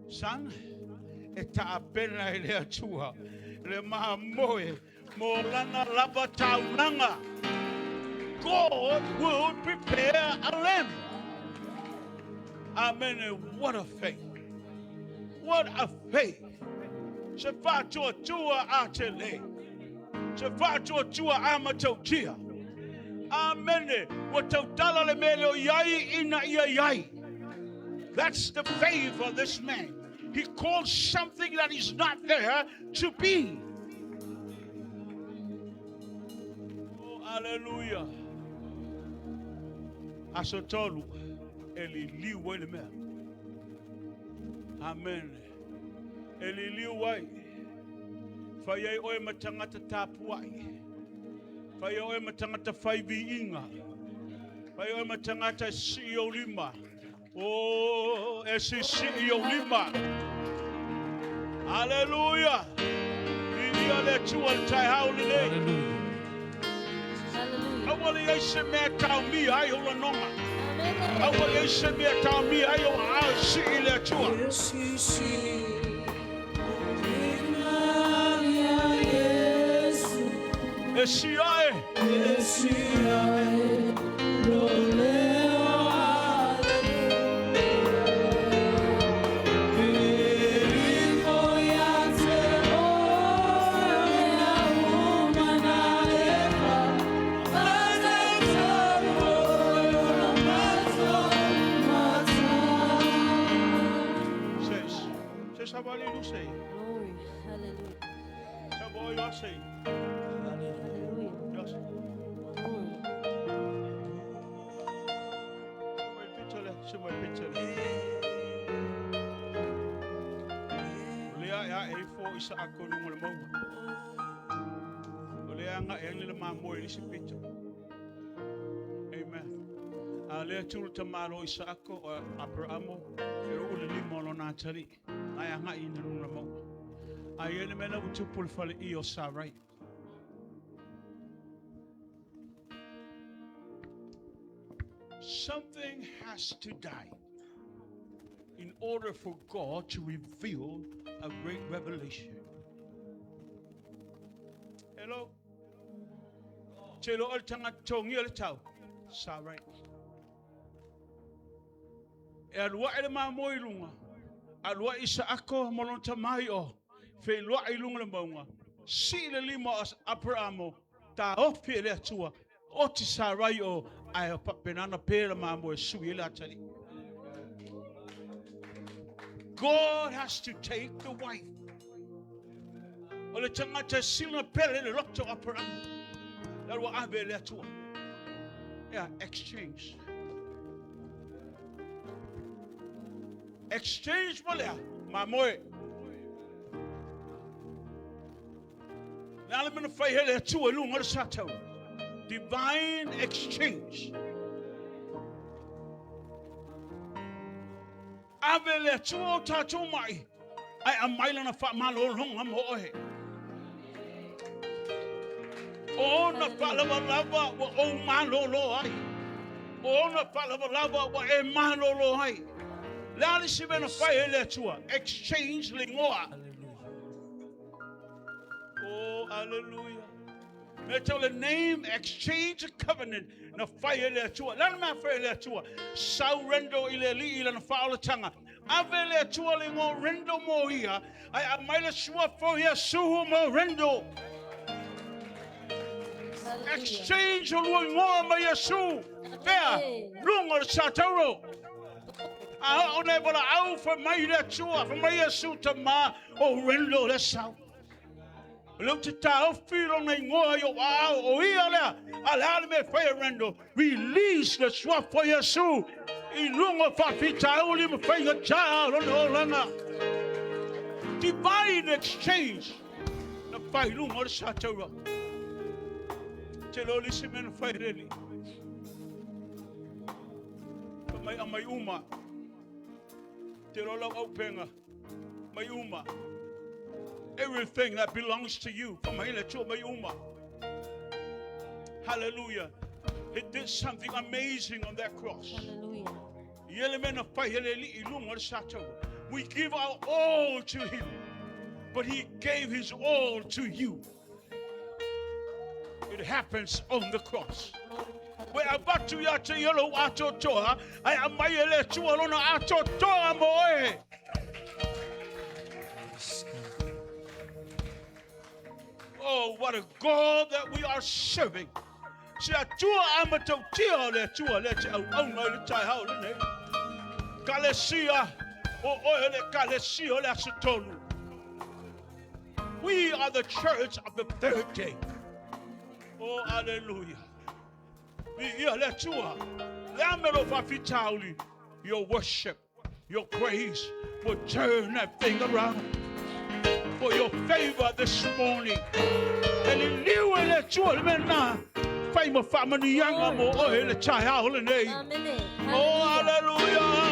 Son, e taapena e le Atua le mamoe Mo lana lava taulaga. God will prepare a lamb. Amen. What a faith. What a faith. Se faatuatua a tele. Se faatuatua a matautia. Amene. Ua tautala le mea e le o i ai ina ia i ai. That's the faith of this man. He calls something that is not there to be. Oh, hallelujah. Aso tolu, e liliu ai le mea. Amen. E liliu ai. Fai ai oe ma tagata tapuai. Fai ai oe ma tagata fai viiga. Fai ai oe ma tagata e sii ou lima. Oh, e sisii ou lima. Hallelujah. Viia le Atua i le taeao lenei. Hallelujah. Aua le i ai se mea e taomia ai ou lanoga. Amen. Aua le i ai se mea e taomia ai ou aao e sii i le Atua. E si ae. Se, se savali lu sei. Glory. Hallelujah. Sa bo yo sei. Hallelujah. Yo sei. Glory. Mo pitele, se mo pitele. O lea e a e fo i sa ako lunga le maunga. O lea nga e le mamoe i se pito. Amen. A lea tulu ta malo i sa ako o Aperamo e o le lima o lona atali. Ai a ngai ina lunga maunga. A i ele mena u tupu le fale i o Sarai. Something has to die in order for God to reveal a great revelation. Hello? Te lo o le tangata tongia le tau. Sarai. E alua e le mamoe i lunga. Alua i sa ako ma lona tamai o. Whenua i lunga le maunga. Si le lima o Aperamo. Ta ofi e le atua. O ti Sarai o. Ai o papenana pera mamoe sui e le atali. God has to take the wife. O le tangata sila pele le loto Aperamo. La rua ave le atua. Yeah, exchange. Exchange mo lea, mamoe. Le ala mena whai hele atua lunga le satau. Divine exchange. Ave le atua o tātou mai. Ai a mai lana wha malolonga mo ohe. O na whalawa lava wa o malolo ai. O na whalawa lava wa e malolo ai. Le ala si mena whai hele atua. Exchange lingoa. Oh, hallelujah. Me tau le name exchange covenant na whai hele atua. Lana mea whai hele atua. Sau rendo i le li i lana whaolatanga. Ave le atua le ngō rendo mo ia. Ai a mai le sua fo ia suhu mo rendo. Exchange o lua ngoa mai Yesu. Fea, lunga le sa tauro. A o ne wala au wha mai le atua, wha mai Yesu ta ma o rendo le sau. Leu te tā o whiro nei ngoa i o au o ia lea. A le ale me whai rendo. Release le sua fo Yesu. I lunga whawhita uli ma whainga tā o lona o langa. Divine exchange. Na whai lunga o le sa taura. Te lo lisi mena whai reli. Pa mai a mai uma. Te lo lau au penga. Mai uma. Everything that belongs to you. Pa mai le tua mai uma. Hallelujah. He did something amazing on that cross. Hallelujah. We give our all to him, but he gave his all to you. It happens on the cross. Ua e avatu ia te ia lou atoatoa, ae aumai e le Atua lona atoatoa mo oe. Oh, what a God that we are serving. Se Atua a matautia o le Atua lea te auauna i le taeao lenei. Kalesia, o oe o le Kalesia o le Aso Tolu. We are the church of the third day. Oh, hallelujah. Viia le Atua. Le a mea lou faafitauli? Your worship, your praise will turn that thing around. For your favor this morning. E liliu e le Atua le mea lena. Fai ma faamanuiaga mo oe le taeao lenei. Amene. Oh, hallelujah.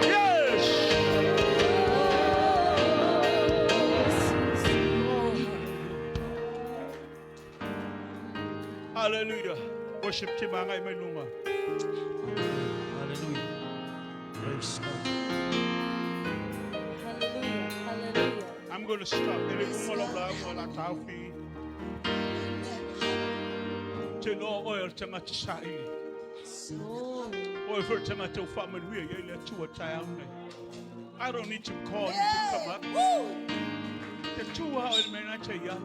Yes. Hallelujah. Worship team agai mai luma. Hallelujah. Praise God. Hallelujah. Hallelujah. I'm going to stop. E le uma lau lauga o le a taofi. Te iloa oe o le tagata saili. Glory. Oe foi le tagata ua faamanuia i ai le Atua taeao nei. I don't need to call you to come up. Te tu lava oe i le mea lena e te i ai.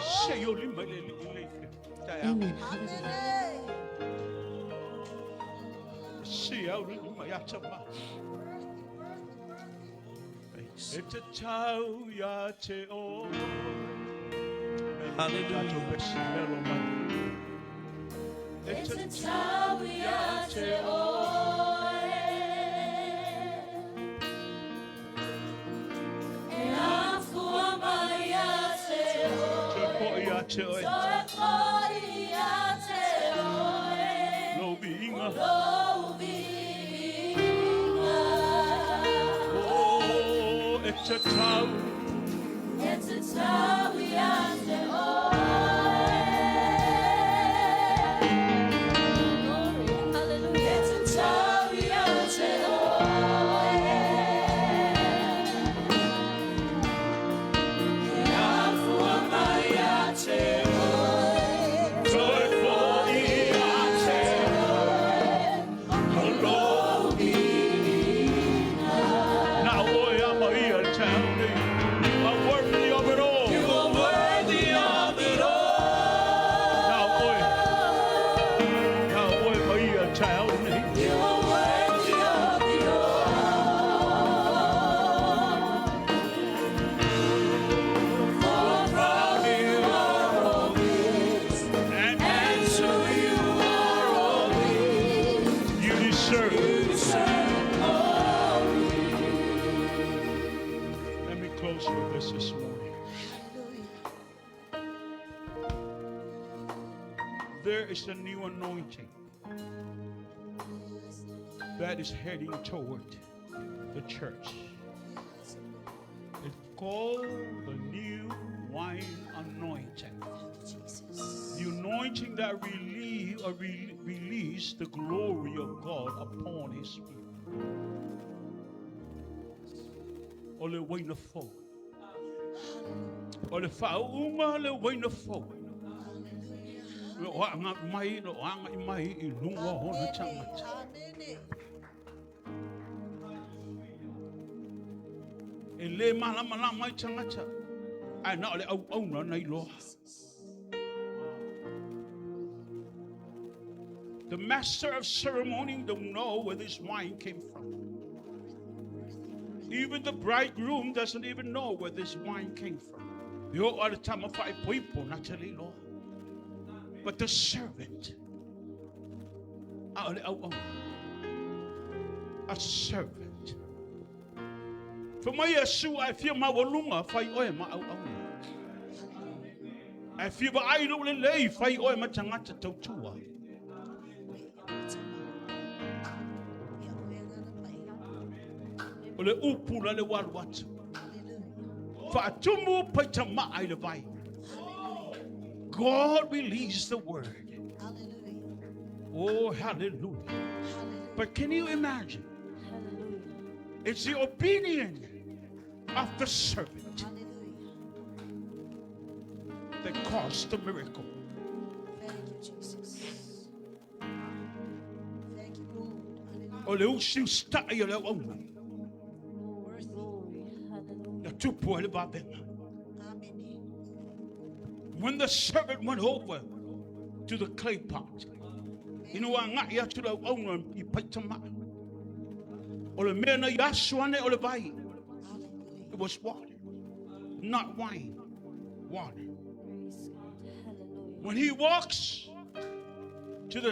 Se i ou lima i le Alii i le taeao. Amen. Si au le lima ia tama. E tatau ia te oe. Hallelujah. Tatou pesi melo mai. E tatau ia te oe. E afua mai ia te Toe foi ia te oe. Toe foi ia te oe. Lou viiga. Lou viiga. Oh, e tatau. E tatau ia te oe. Glory. Hallelujah. E tatau ia te oe. E afua mai ia te oe. Toe foi ia te oe. Lou viiga. Na o oe lava ma ia le taeao nei. You are worthy of it all. You are worthy of it all. Na o oe. Na o oe ma ia le taeao nei. You are worthy of it all. For from you are all things, And and to you are all things. you deserve it. You deserve all. Let me close with this morning. There is a new anointing that is heading toward the church. It's called the new wine anointing. The anointing that release the glory of God upon His people. O le uaina fou. O le faauuga le uaina fou. Lo o aga mai, lo o agai mai i luga o ona tagata. Amene. E le malamalama ai tagata. Ae na o le auauna na iloa. The master of ceremony don't know where this wine came from. Even the bridegroom doesn't even know where this wine came from. E oo lava i le tama faaipoipo na te le iloa. But the servant, a o le auauna, a servant. Fai mai Iesu a e fia maualuga fai oe ma auauna. A e fia vaai lou lelei fai oe ma tagata tautua. Ia oe Agaga Paia. O le upu la le ua alu atu. Faatumu paitamaa i le vai. God released the word. Hallelujah. Oh, hallelujah. Hallelujah. But can you imagine? Hallelujah. It's the obedience of the servant Hallelujah. that caused the miracle. Thank you, Jesus. Thank you, Lord. Hallelujah. O le usi ustai o le auauna. Worthy. Glory. Hallelujah. Na tupu ai le vavenga. Amen. When the servant went over to the clay pot, ina ua agai atu le auauna i paitamaa. O le mea na i aso ane o le vai. Hallelujah. It was water, not wine. Water. Praise God. Hallelujah. When he walks to the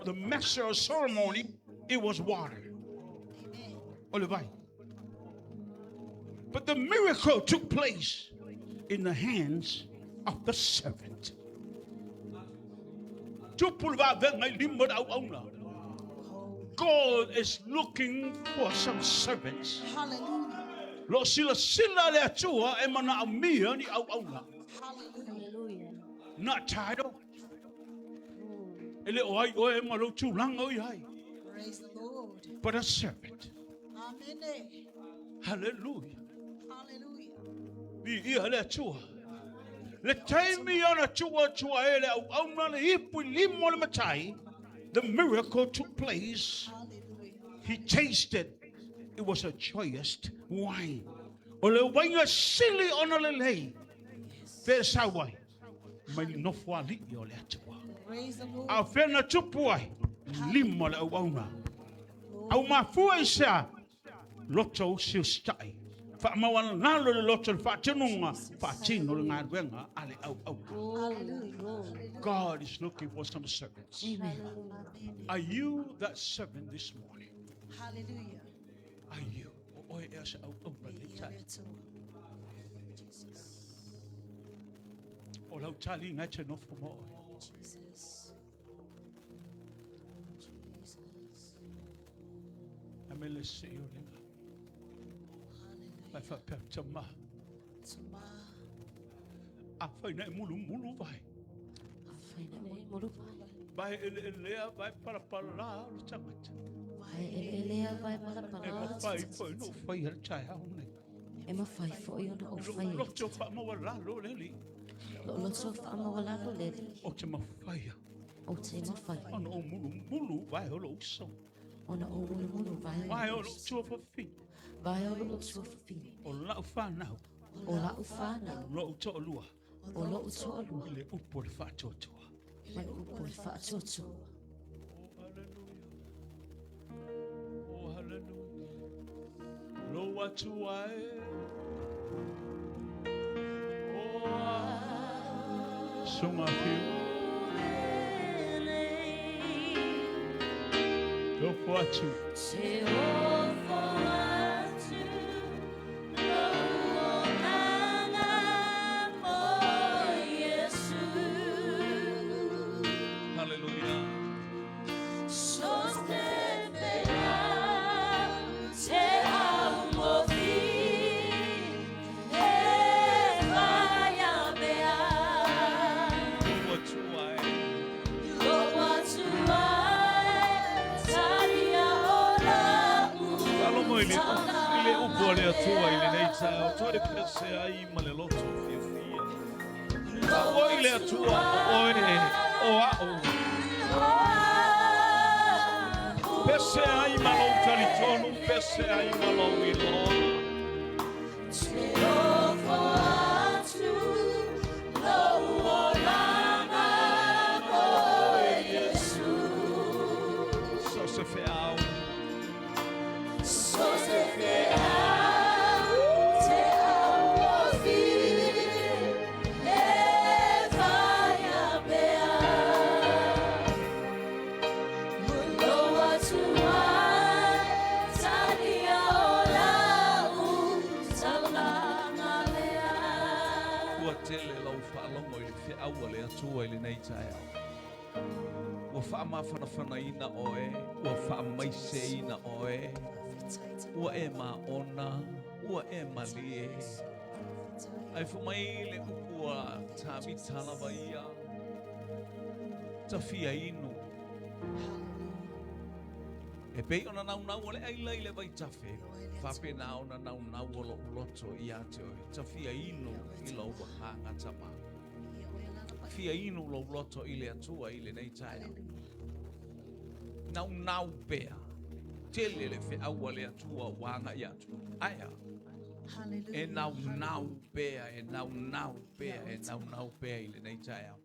the master of ceremony, it was water. Amen. O le vai. But the miracle took place in the hands of the servant. Tupu le vavenga i lima o le auauna. God is looking for some servants. Hallelujah. Lo sila sila le atua e mana au mia ni auauna. Hallelujah. Hallelujah. Not title. E le o ai oe ma lo tūlanga o iai. Praise the Lord. But a servant. Amen. Hallelujah. Hallelujah. Vi ia le atua. Le taimi ona tua tua e le au auna le ipu i lima o le matai. The miracle took place. Hallelujah. He tasted. It was a choicest wine. O le wainga sili ona le lei. Fe sawai. Mai nofo ali o le atua. Praise the Lord. A whena tupu ai, lima le auauna. Au mafua i sea, loto usi ustai. Wha mawana nalo le loto le whaatinunga, whaatino le ngā a le au au. Glory. Glory. God is looking for some servants. Amen. Amen. Are you that servant this morning? Hallelujah. Are you? O oe ea se au au na le tai. Jesus. O lau tali ngai te nofo mo oe. Jesus. Jesus. A me le se o lenga. Hallelujah. Mai whapea tama. Tama. A whaina e mulu mulu vai. Whaina mulu mulu vai. Vai ele elea vai para para la o le tangata. Vai ele elea vai para E para ma la. whai foi no whai hele tai hau nei. E ma whai foi ona o Lo whai. loto wha maua lalo le li. Lo loto wha mawalalo le li. O te mawhaia. O te mawhai. Ona o mulu mulu vai o lo uso. Ona o mulu mulu vai Vai o o lo tua whawhi. Vai o lo tua whawhine. O lau whanau. O lau whanau. Lo uto o lua. O lo uto o lua. I le upo le whaatuatua. Mai upo le whaatuatua. Oh, hallelujah. Oh, hallelujah. Lo atua e. Oh, ah. Sunga fiu. Lo atu. Te ofo atu, lo olanga mo Yesu. Hallelujah. Sostefea te au mofi, e vai a mea. Lo atua e. Lo atua e, taria o lau. Alo mo i le i le upu a le atua i lenei taeao. Toe le pese ai ma le loto fiafia. Ua i le atua o oe o ao. Pese ai ma lou talitonu, pese ai ma lou iloa. Te ofo atu, lo olanga mo Yesu. So se feau. Sostefea te au mofi, e vai a mea. Lo atua e, taria o lau taulaga lea. Ua tele lau whaalongo i le feau a le atua i lenei taeao. Ua whaamawhanawhanaina oe, ua whaamaiseina oe, ua e maona, ua e malie. Ai whamai le upu a tāmita lava ia, tawhia inu. E pei ona naunau o le aila i le vaitafe, faapena ona naunau o lou loto ia te oe, ta fia inu i lou agaga Tama. Fia inu lou loto i le Atua i lenei taeao. Naunau pea, tele le feau a le Atua ua agai atu. Ae a? E naunau pea, e naunau pea, e naunau pea i lenei taeao.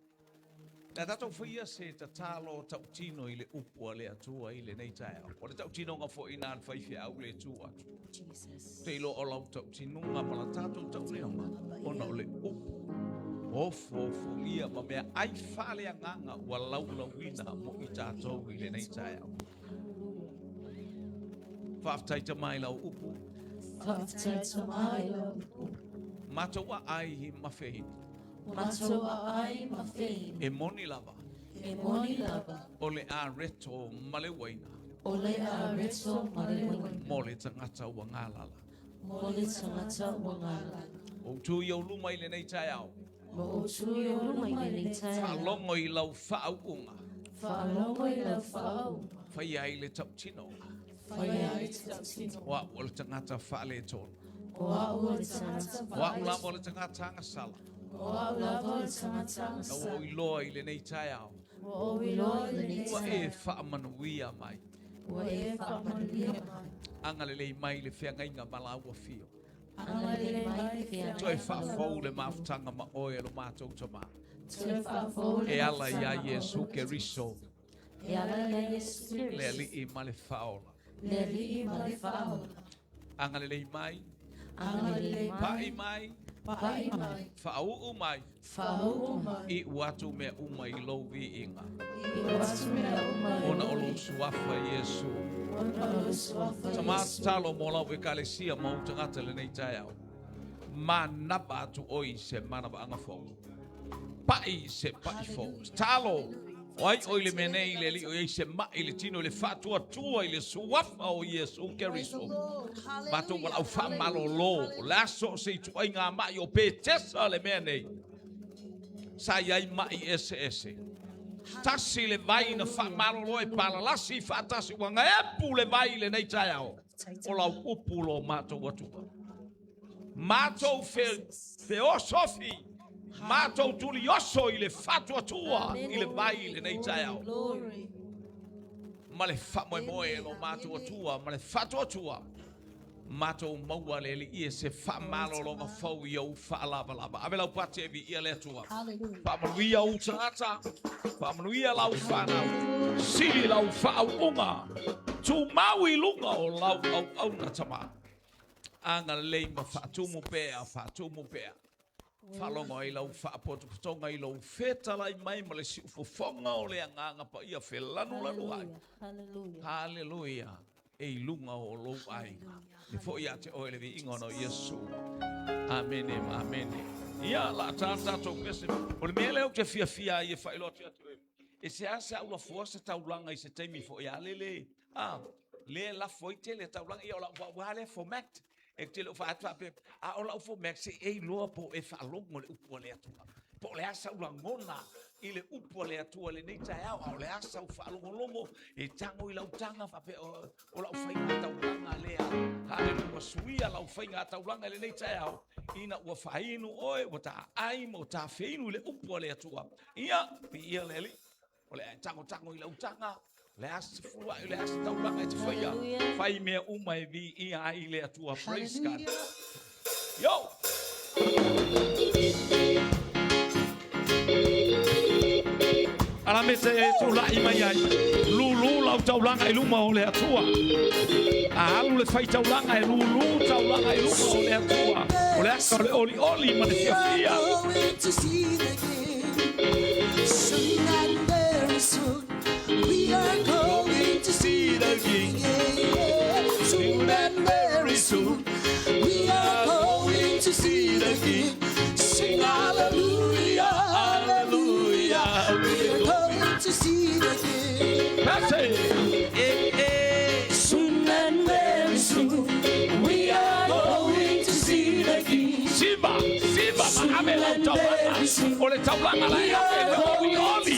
Le a tatou faia se tatalo tautino i le upu a le Atua i lenei taeao. O le tautinoga foi na le faifeau le tu atu. Jesus. Te iloa o lau tautinuga ma la tatou tauleoga ona o le upu ofofogia ma mea ai faaleagaga ua laulauina mo i tatou i lenei taeao. Faafetai Tama i lau upu. Faafetai Tama i lau upu. Matou aai ma feinu. Matou aai ma feinu. E moni lava. E moni lava. O le areto ma le uaina. O le areto ma le uaina. Mo le tagata ua galala. Mo le tagata ua galala. Ou tu i ou luma i lenei taeao. Ma ou tu i ou luma i lenei taeao. Faalogo i lau faauuga. Faalogo i lau faauuga. Faia ai le tautinoga. Faia ai le tautinoga. O au o le tagata faaletonu. O au o le tagata O au lava o le tagata agasala. O au lava o le tagata agasala. Ua ou iloa i lenei taeao. Ua ou iloa i lenei taeao. Ua e faamanuia mai. Ua e faamanuia mai. Agalelei mai le feagaiga ma lau afio. Agalelei mai le feagaiga. Toe faafou le mafutaga ma oe e lo matou Tama. Toe faafou le E ala iā Iesu Keriso. E ala iā Iesu Keriso. Le Alii ma le Faaola. Le Alii ma le Faaola. Agalelei mai. Agalelei mai. Pai mai. Pai mai. Faauu mai. Faauu mai. Iu atu mea uma i lou viiga. Iu atu mea uma i lou Ona o lou suafa Iesu. Ona o lou suafa Iesu. Tama tatalo mo lau ekalesia ma ou tagata lenei taeao. Manava atu oe i se manavaaga fou. Pai se pai fou. Tatalo, o ai oe i le mea nei i le Alii o i ai se mai i le tino i le faatuatua i le suafa o Iesu Keriso. Matou valaau faamalolo, o le a so o se ituaiga mai o Petesa le mea nei. Sa i ai mai eseese. Tasi le vai na faamalolo e palalasi faatasi ua gaepu le vai i lenei taeao. O lau upu lo matou Atua. Matou fe, feosofi, matou tulioso i le faatuatua i le vai i lenei taeao. Ma le faamoemoe e lo matou Atua, ma le faatuatua, matou maua le Alii e se faamalologa fou i ou faalavalava. Ave lau pati e viia le Atua. Faamanuia ou tagata, faamanuia lau fanau, sili lau faauuga, tumau i luga o lau auauna Tama. Agalelei ma faatumu pea, faatumu pea. Faalogo ai lau faapotopotoga i lou fetalai mai ma le siufofoga o le Agaga Paia felanulanu ai. Haleluia. E i luga o lou aiga. E foi ia te oe le viiga ona o Iesu. Amene ma amene. Ia, la ta tatou pese. O le mea lea ou te fiafia ai e faailoa atu ia te oe. E seasea ou lafoa se taulaga i se taimi foi a lele. A, lea e lafo ai tele taulaga. Ia, o lau ua lea format. E te le o fai atu faapea, a o lau format se e iloa po o e faalogo i le upu a le Atua. Po o le a sau lagona i le upu a le Atua i lenei taeao, a o le a sau faalogologo e tago i lau taga faapea, o, o lau faiga taulaga lea. Haleluia, ua suia lau faiga taulaga i lenei taeao, ina ua faainu oe, ua ta ai ma ua ta feinu i le upu a le Atua. Ia, viia le Alii. O le a e tagotago i lau taga, o le a se fuluai, o le a se taulaga e te faia. Fai mea uma e viia ai le Atua. Praise God. Yo! Ala me te e tulai mai ai. Lulu lau taulaga i luma o le Atua. A alu le fai taulaga e lulu taulaga i luma o le Atua. O le aka o le olioli ma le fiafia. Going to see the King soon and very soon. We are going to see the King. Yeah, soon and very soon. We are going to see the King. Sing hallelujah, hallelujah. We are going to see the King. That's it. Eh, eh. Soon and very soon. We are going to see the King. Siva, siva, ma ave lau taulaga. O le taulaga la e ave i le olioli.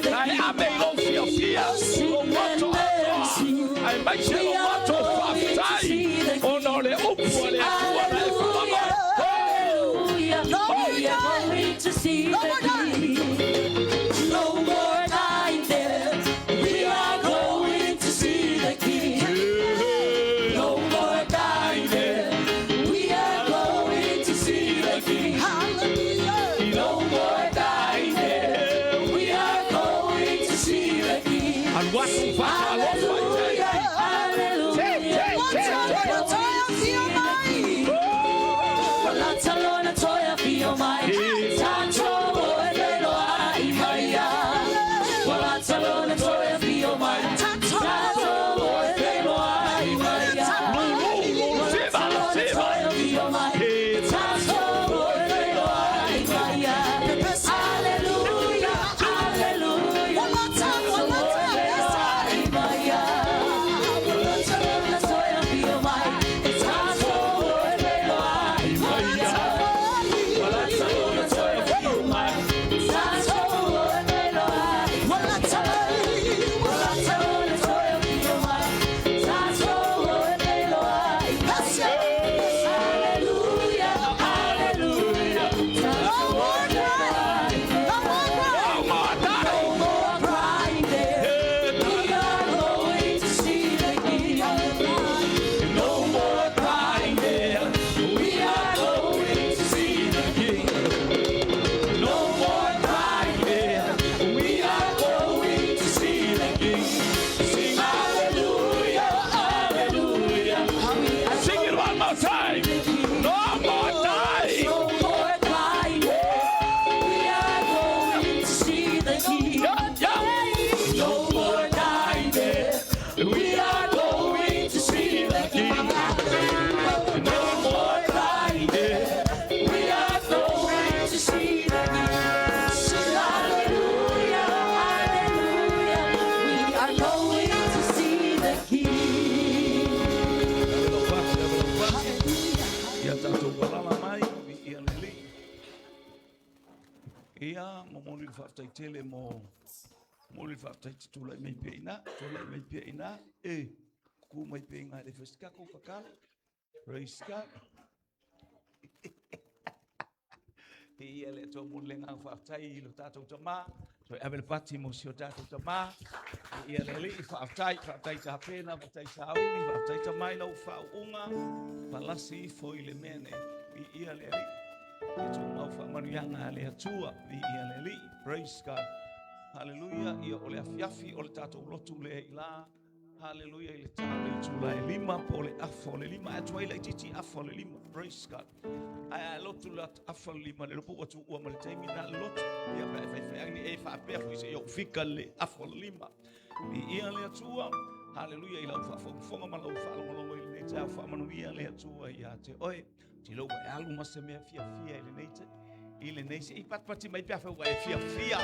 La e ave i lou fiafia, lou loto atoa. Aemaise Fai se We o are matou going to faafetai see the King. ona o le upu a le Atua na e Hallelujah, faamamae. hallelujah. We are going to see the King. No more dying there. We are going to see the King. No more dying there. We are going to see the King. Hallelujah. No more dying there. We are going to see the King. Alu atu faatalofa i Hallelujah, tai. hallelujah. Te, te, te, te. Talona toya fio mai, tato o e loa i mai Wala talona toya fio mai, tato o e loa i mai Lulu, lulu, Wala seba, talona seba. toya fio mai, tato o e loa i mai Hallelujah, hallelujah. Tato o e loa i mai Wala talona toya fio mai, tato o e loa i mai No more dying. No more crying there. We are going to see the King. No more crying there. We are going to see the King. Sing hallelujah, hallelujah. Sing it one more time. No more dying. No more crying. We are going to see the King. Yeah, yeah. No more dying there. We are going to see the King. No more crying there. We are going to see the King. Sing hallelujah, hallelujah. We are going to see the King. Ia tatou alala mai i ia le alii. Ia momoli le faafetai tele mo momoli le faafetai te tulai mai pea i ina, tulai mai pea i ina, e kuku mai pea i ina e le fai tatalo. Praise God. Ia le Atua mo le agaga faafetai i lo tatou tamā. Toe ave le pati mo si o tatou tamā. Ia le alii faafetai, faafetai tapena, faafetai sauni, faafetai tamai lau faauuga, palasi ifo i le mea nei. Viia le Alii. Ia tumau faamanuiaga a le Atua. Viia le Alii. Praise God. Hallelujah. Ia o le afiafi o le tatou lotu lea i la. Hallelujah. I le ta o le itula e 5 po o le afa o le 5. Ae atu ai laitiiti afa o le 5. Praise God. Ae a lotu le afa o le 5, le iloa po ua tuua ma le taimi na le lotu. Ia pe a e faifai ai ni e faapea foi seia ou fika le afa o le 5. Viia le Atua. Hallelujah. I lau faafogafoga ma lau faalogologo i lenei taeao faamanuia le Atua ia te oe. Tilo ua e alu ma se mea fiafia i lenei te i lenei se i patipati mai pe afai ua e fiafia o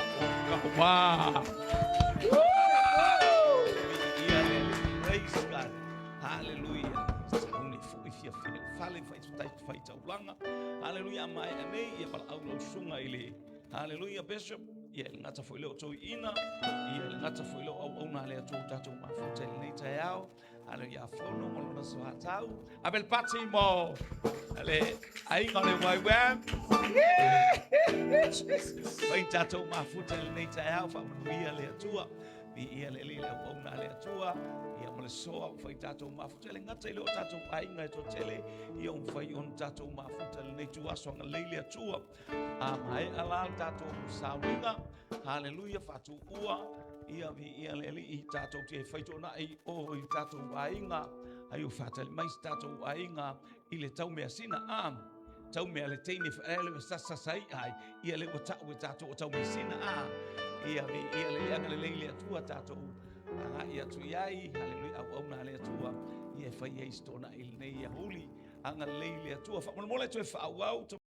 ka wā. Viia le Alii. Praise God. Hallelujah. Sauni foi fiafia i le fale fai tai fai taulaga. Hallelujah. A maea nei ia valaau lau susuga i le Hallelujah Bishop. Ia e le gata foi lea o toeaina, ia e le gata foi lea o auauna a le Atua ua tatou mafuta i lenei taeao. Hallelujah. Ia fono ma lona soatau. Ave le pati mo le aiga o le YWAM. Fai tatou mafuta i lenei taeao, faamanuia le Atua. Viia le Alii le auauna a le Atua. Ia ma le soa ua fai tatou mafuta. E le gata i lea o tatou aiga e toatele, ia ua mafai ona tatou mafuta i lenei ituaso agalelei le Atua. A maea la le tatou sauniga, haleluia, faatuua, ia viia le Alii, tatou te faitoonai o i tatou aiga, ai o faatali mai si tatou aiga i le tau measina. A tau mea le teine whaele o sasa sai ai, ia le ua tau e tatou o tau measina. A ia viia le Alii agalelei le Atua tatou agai atu i ai, haleluia, auauna le Atua, ia e fai ai si toonai i lenei aoauli, agalelei le Atua. Faamolemole toe faaauau.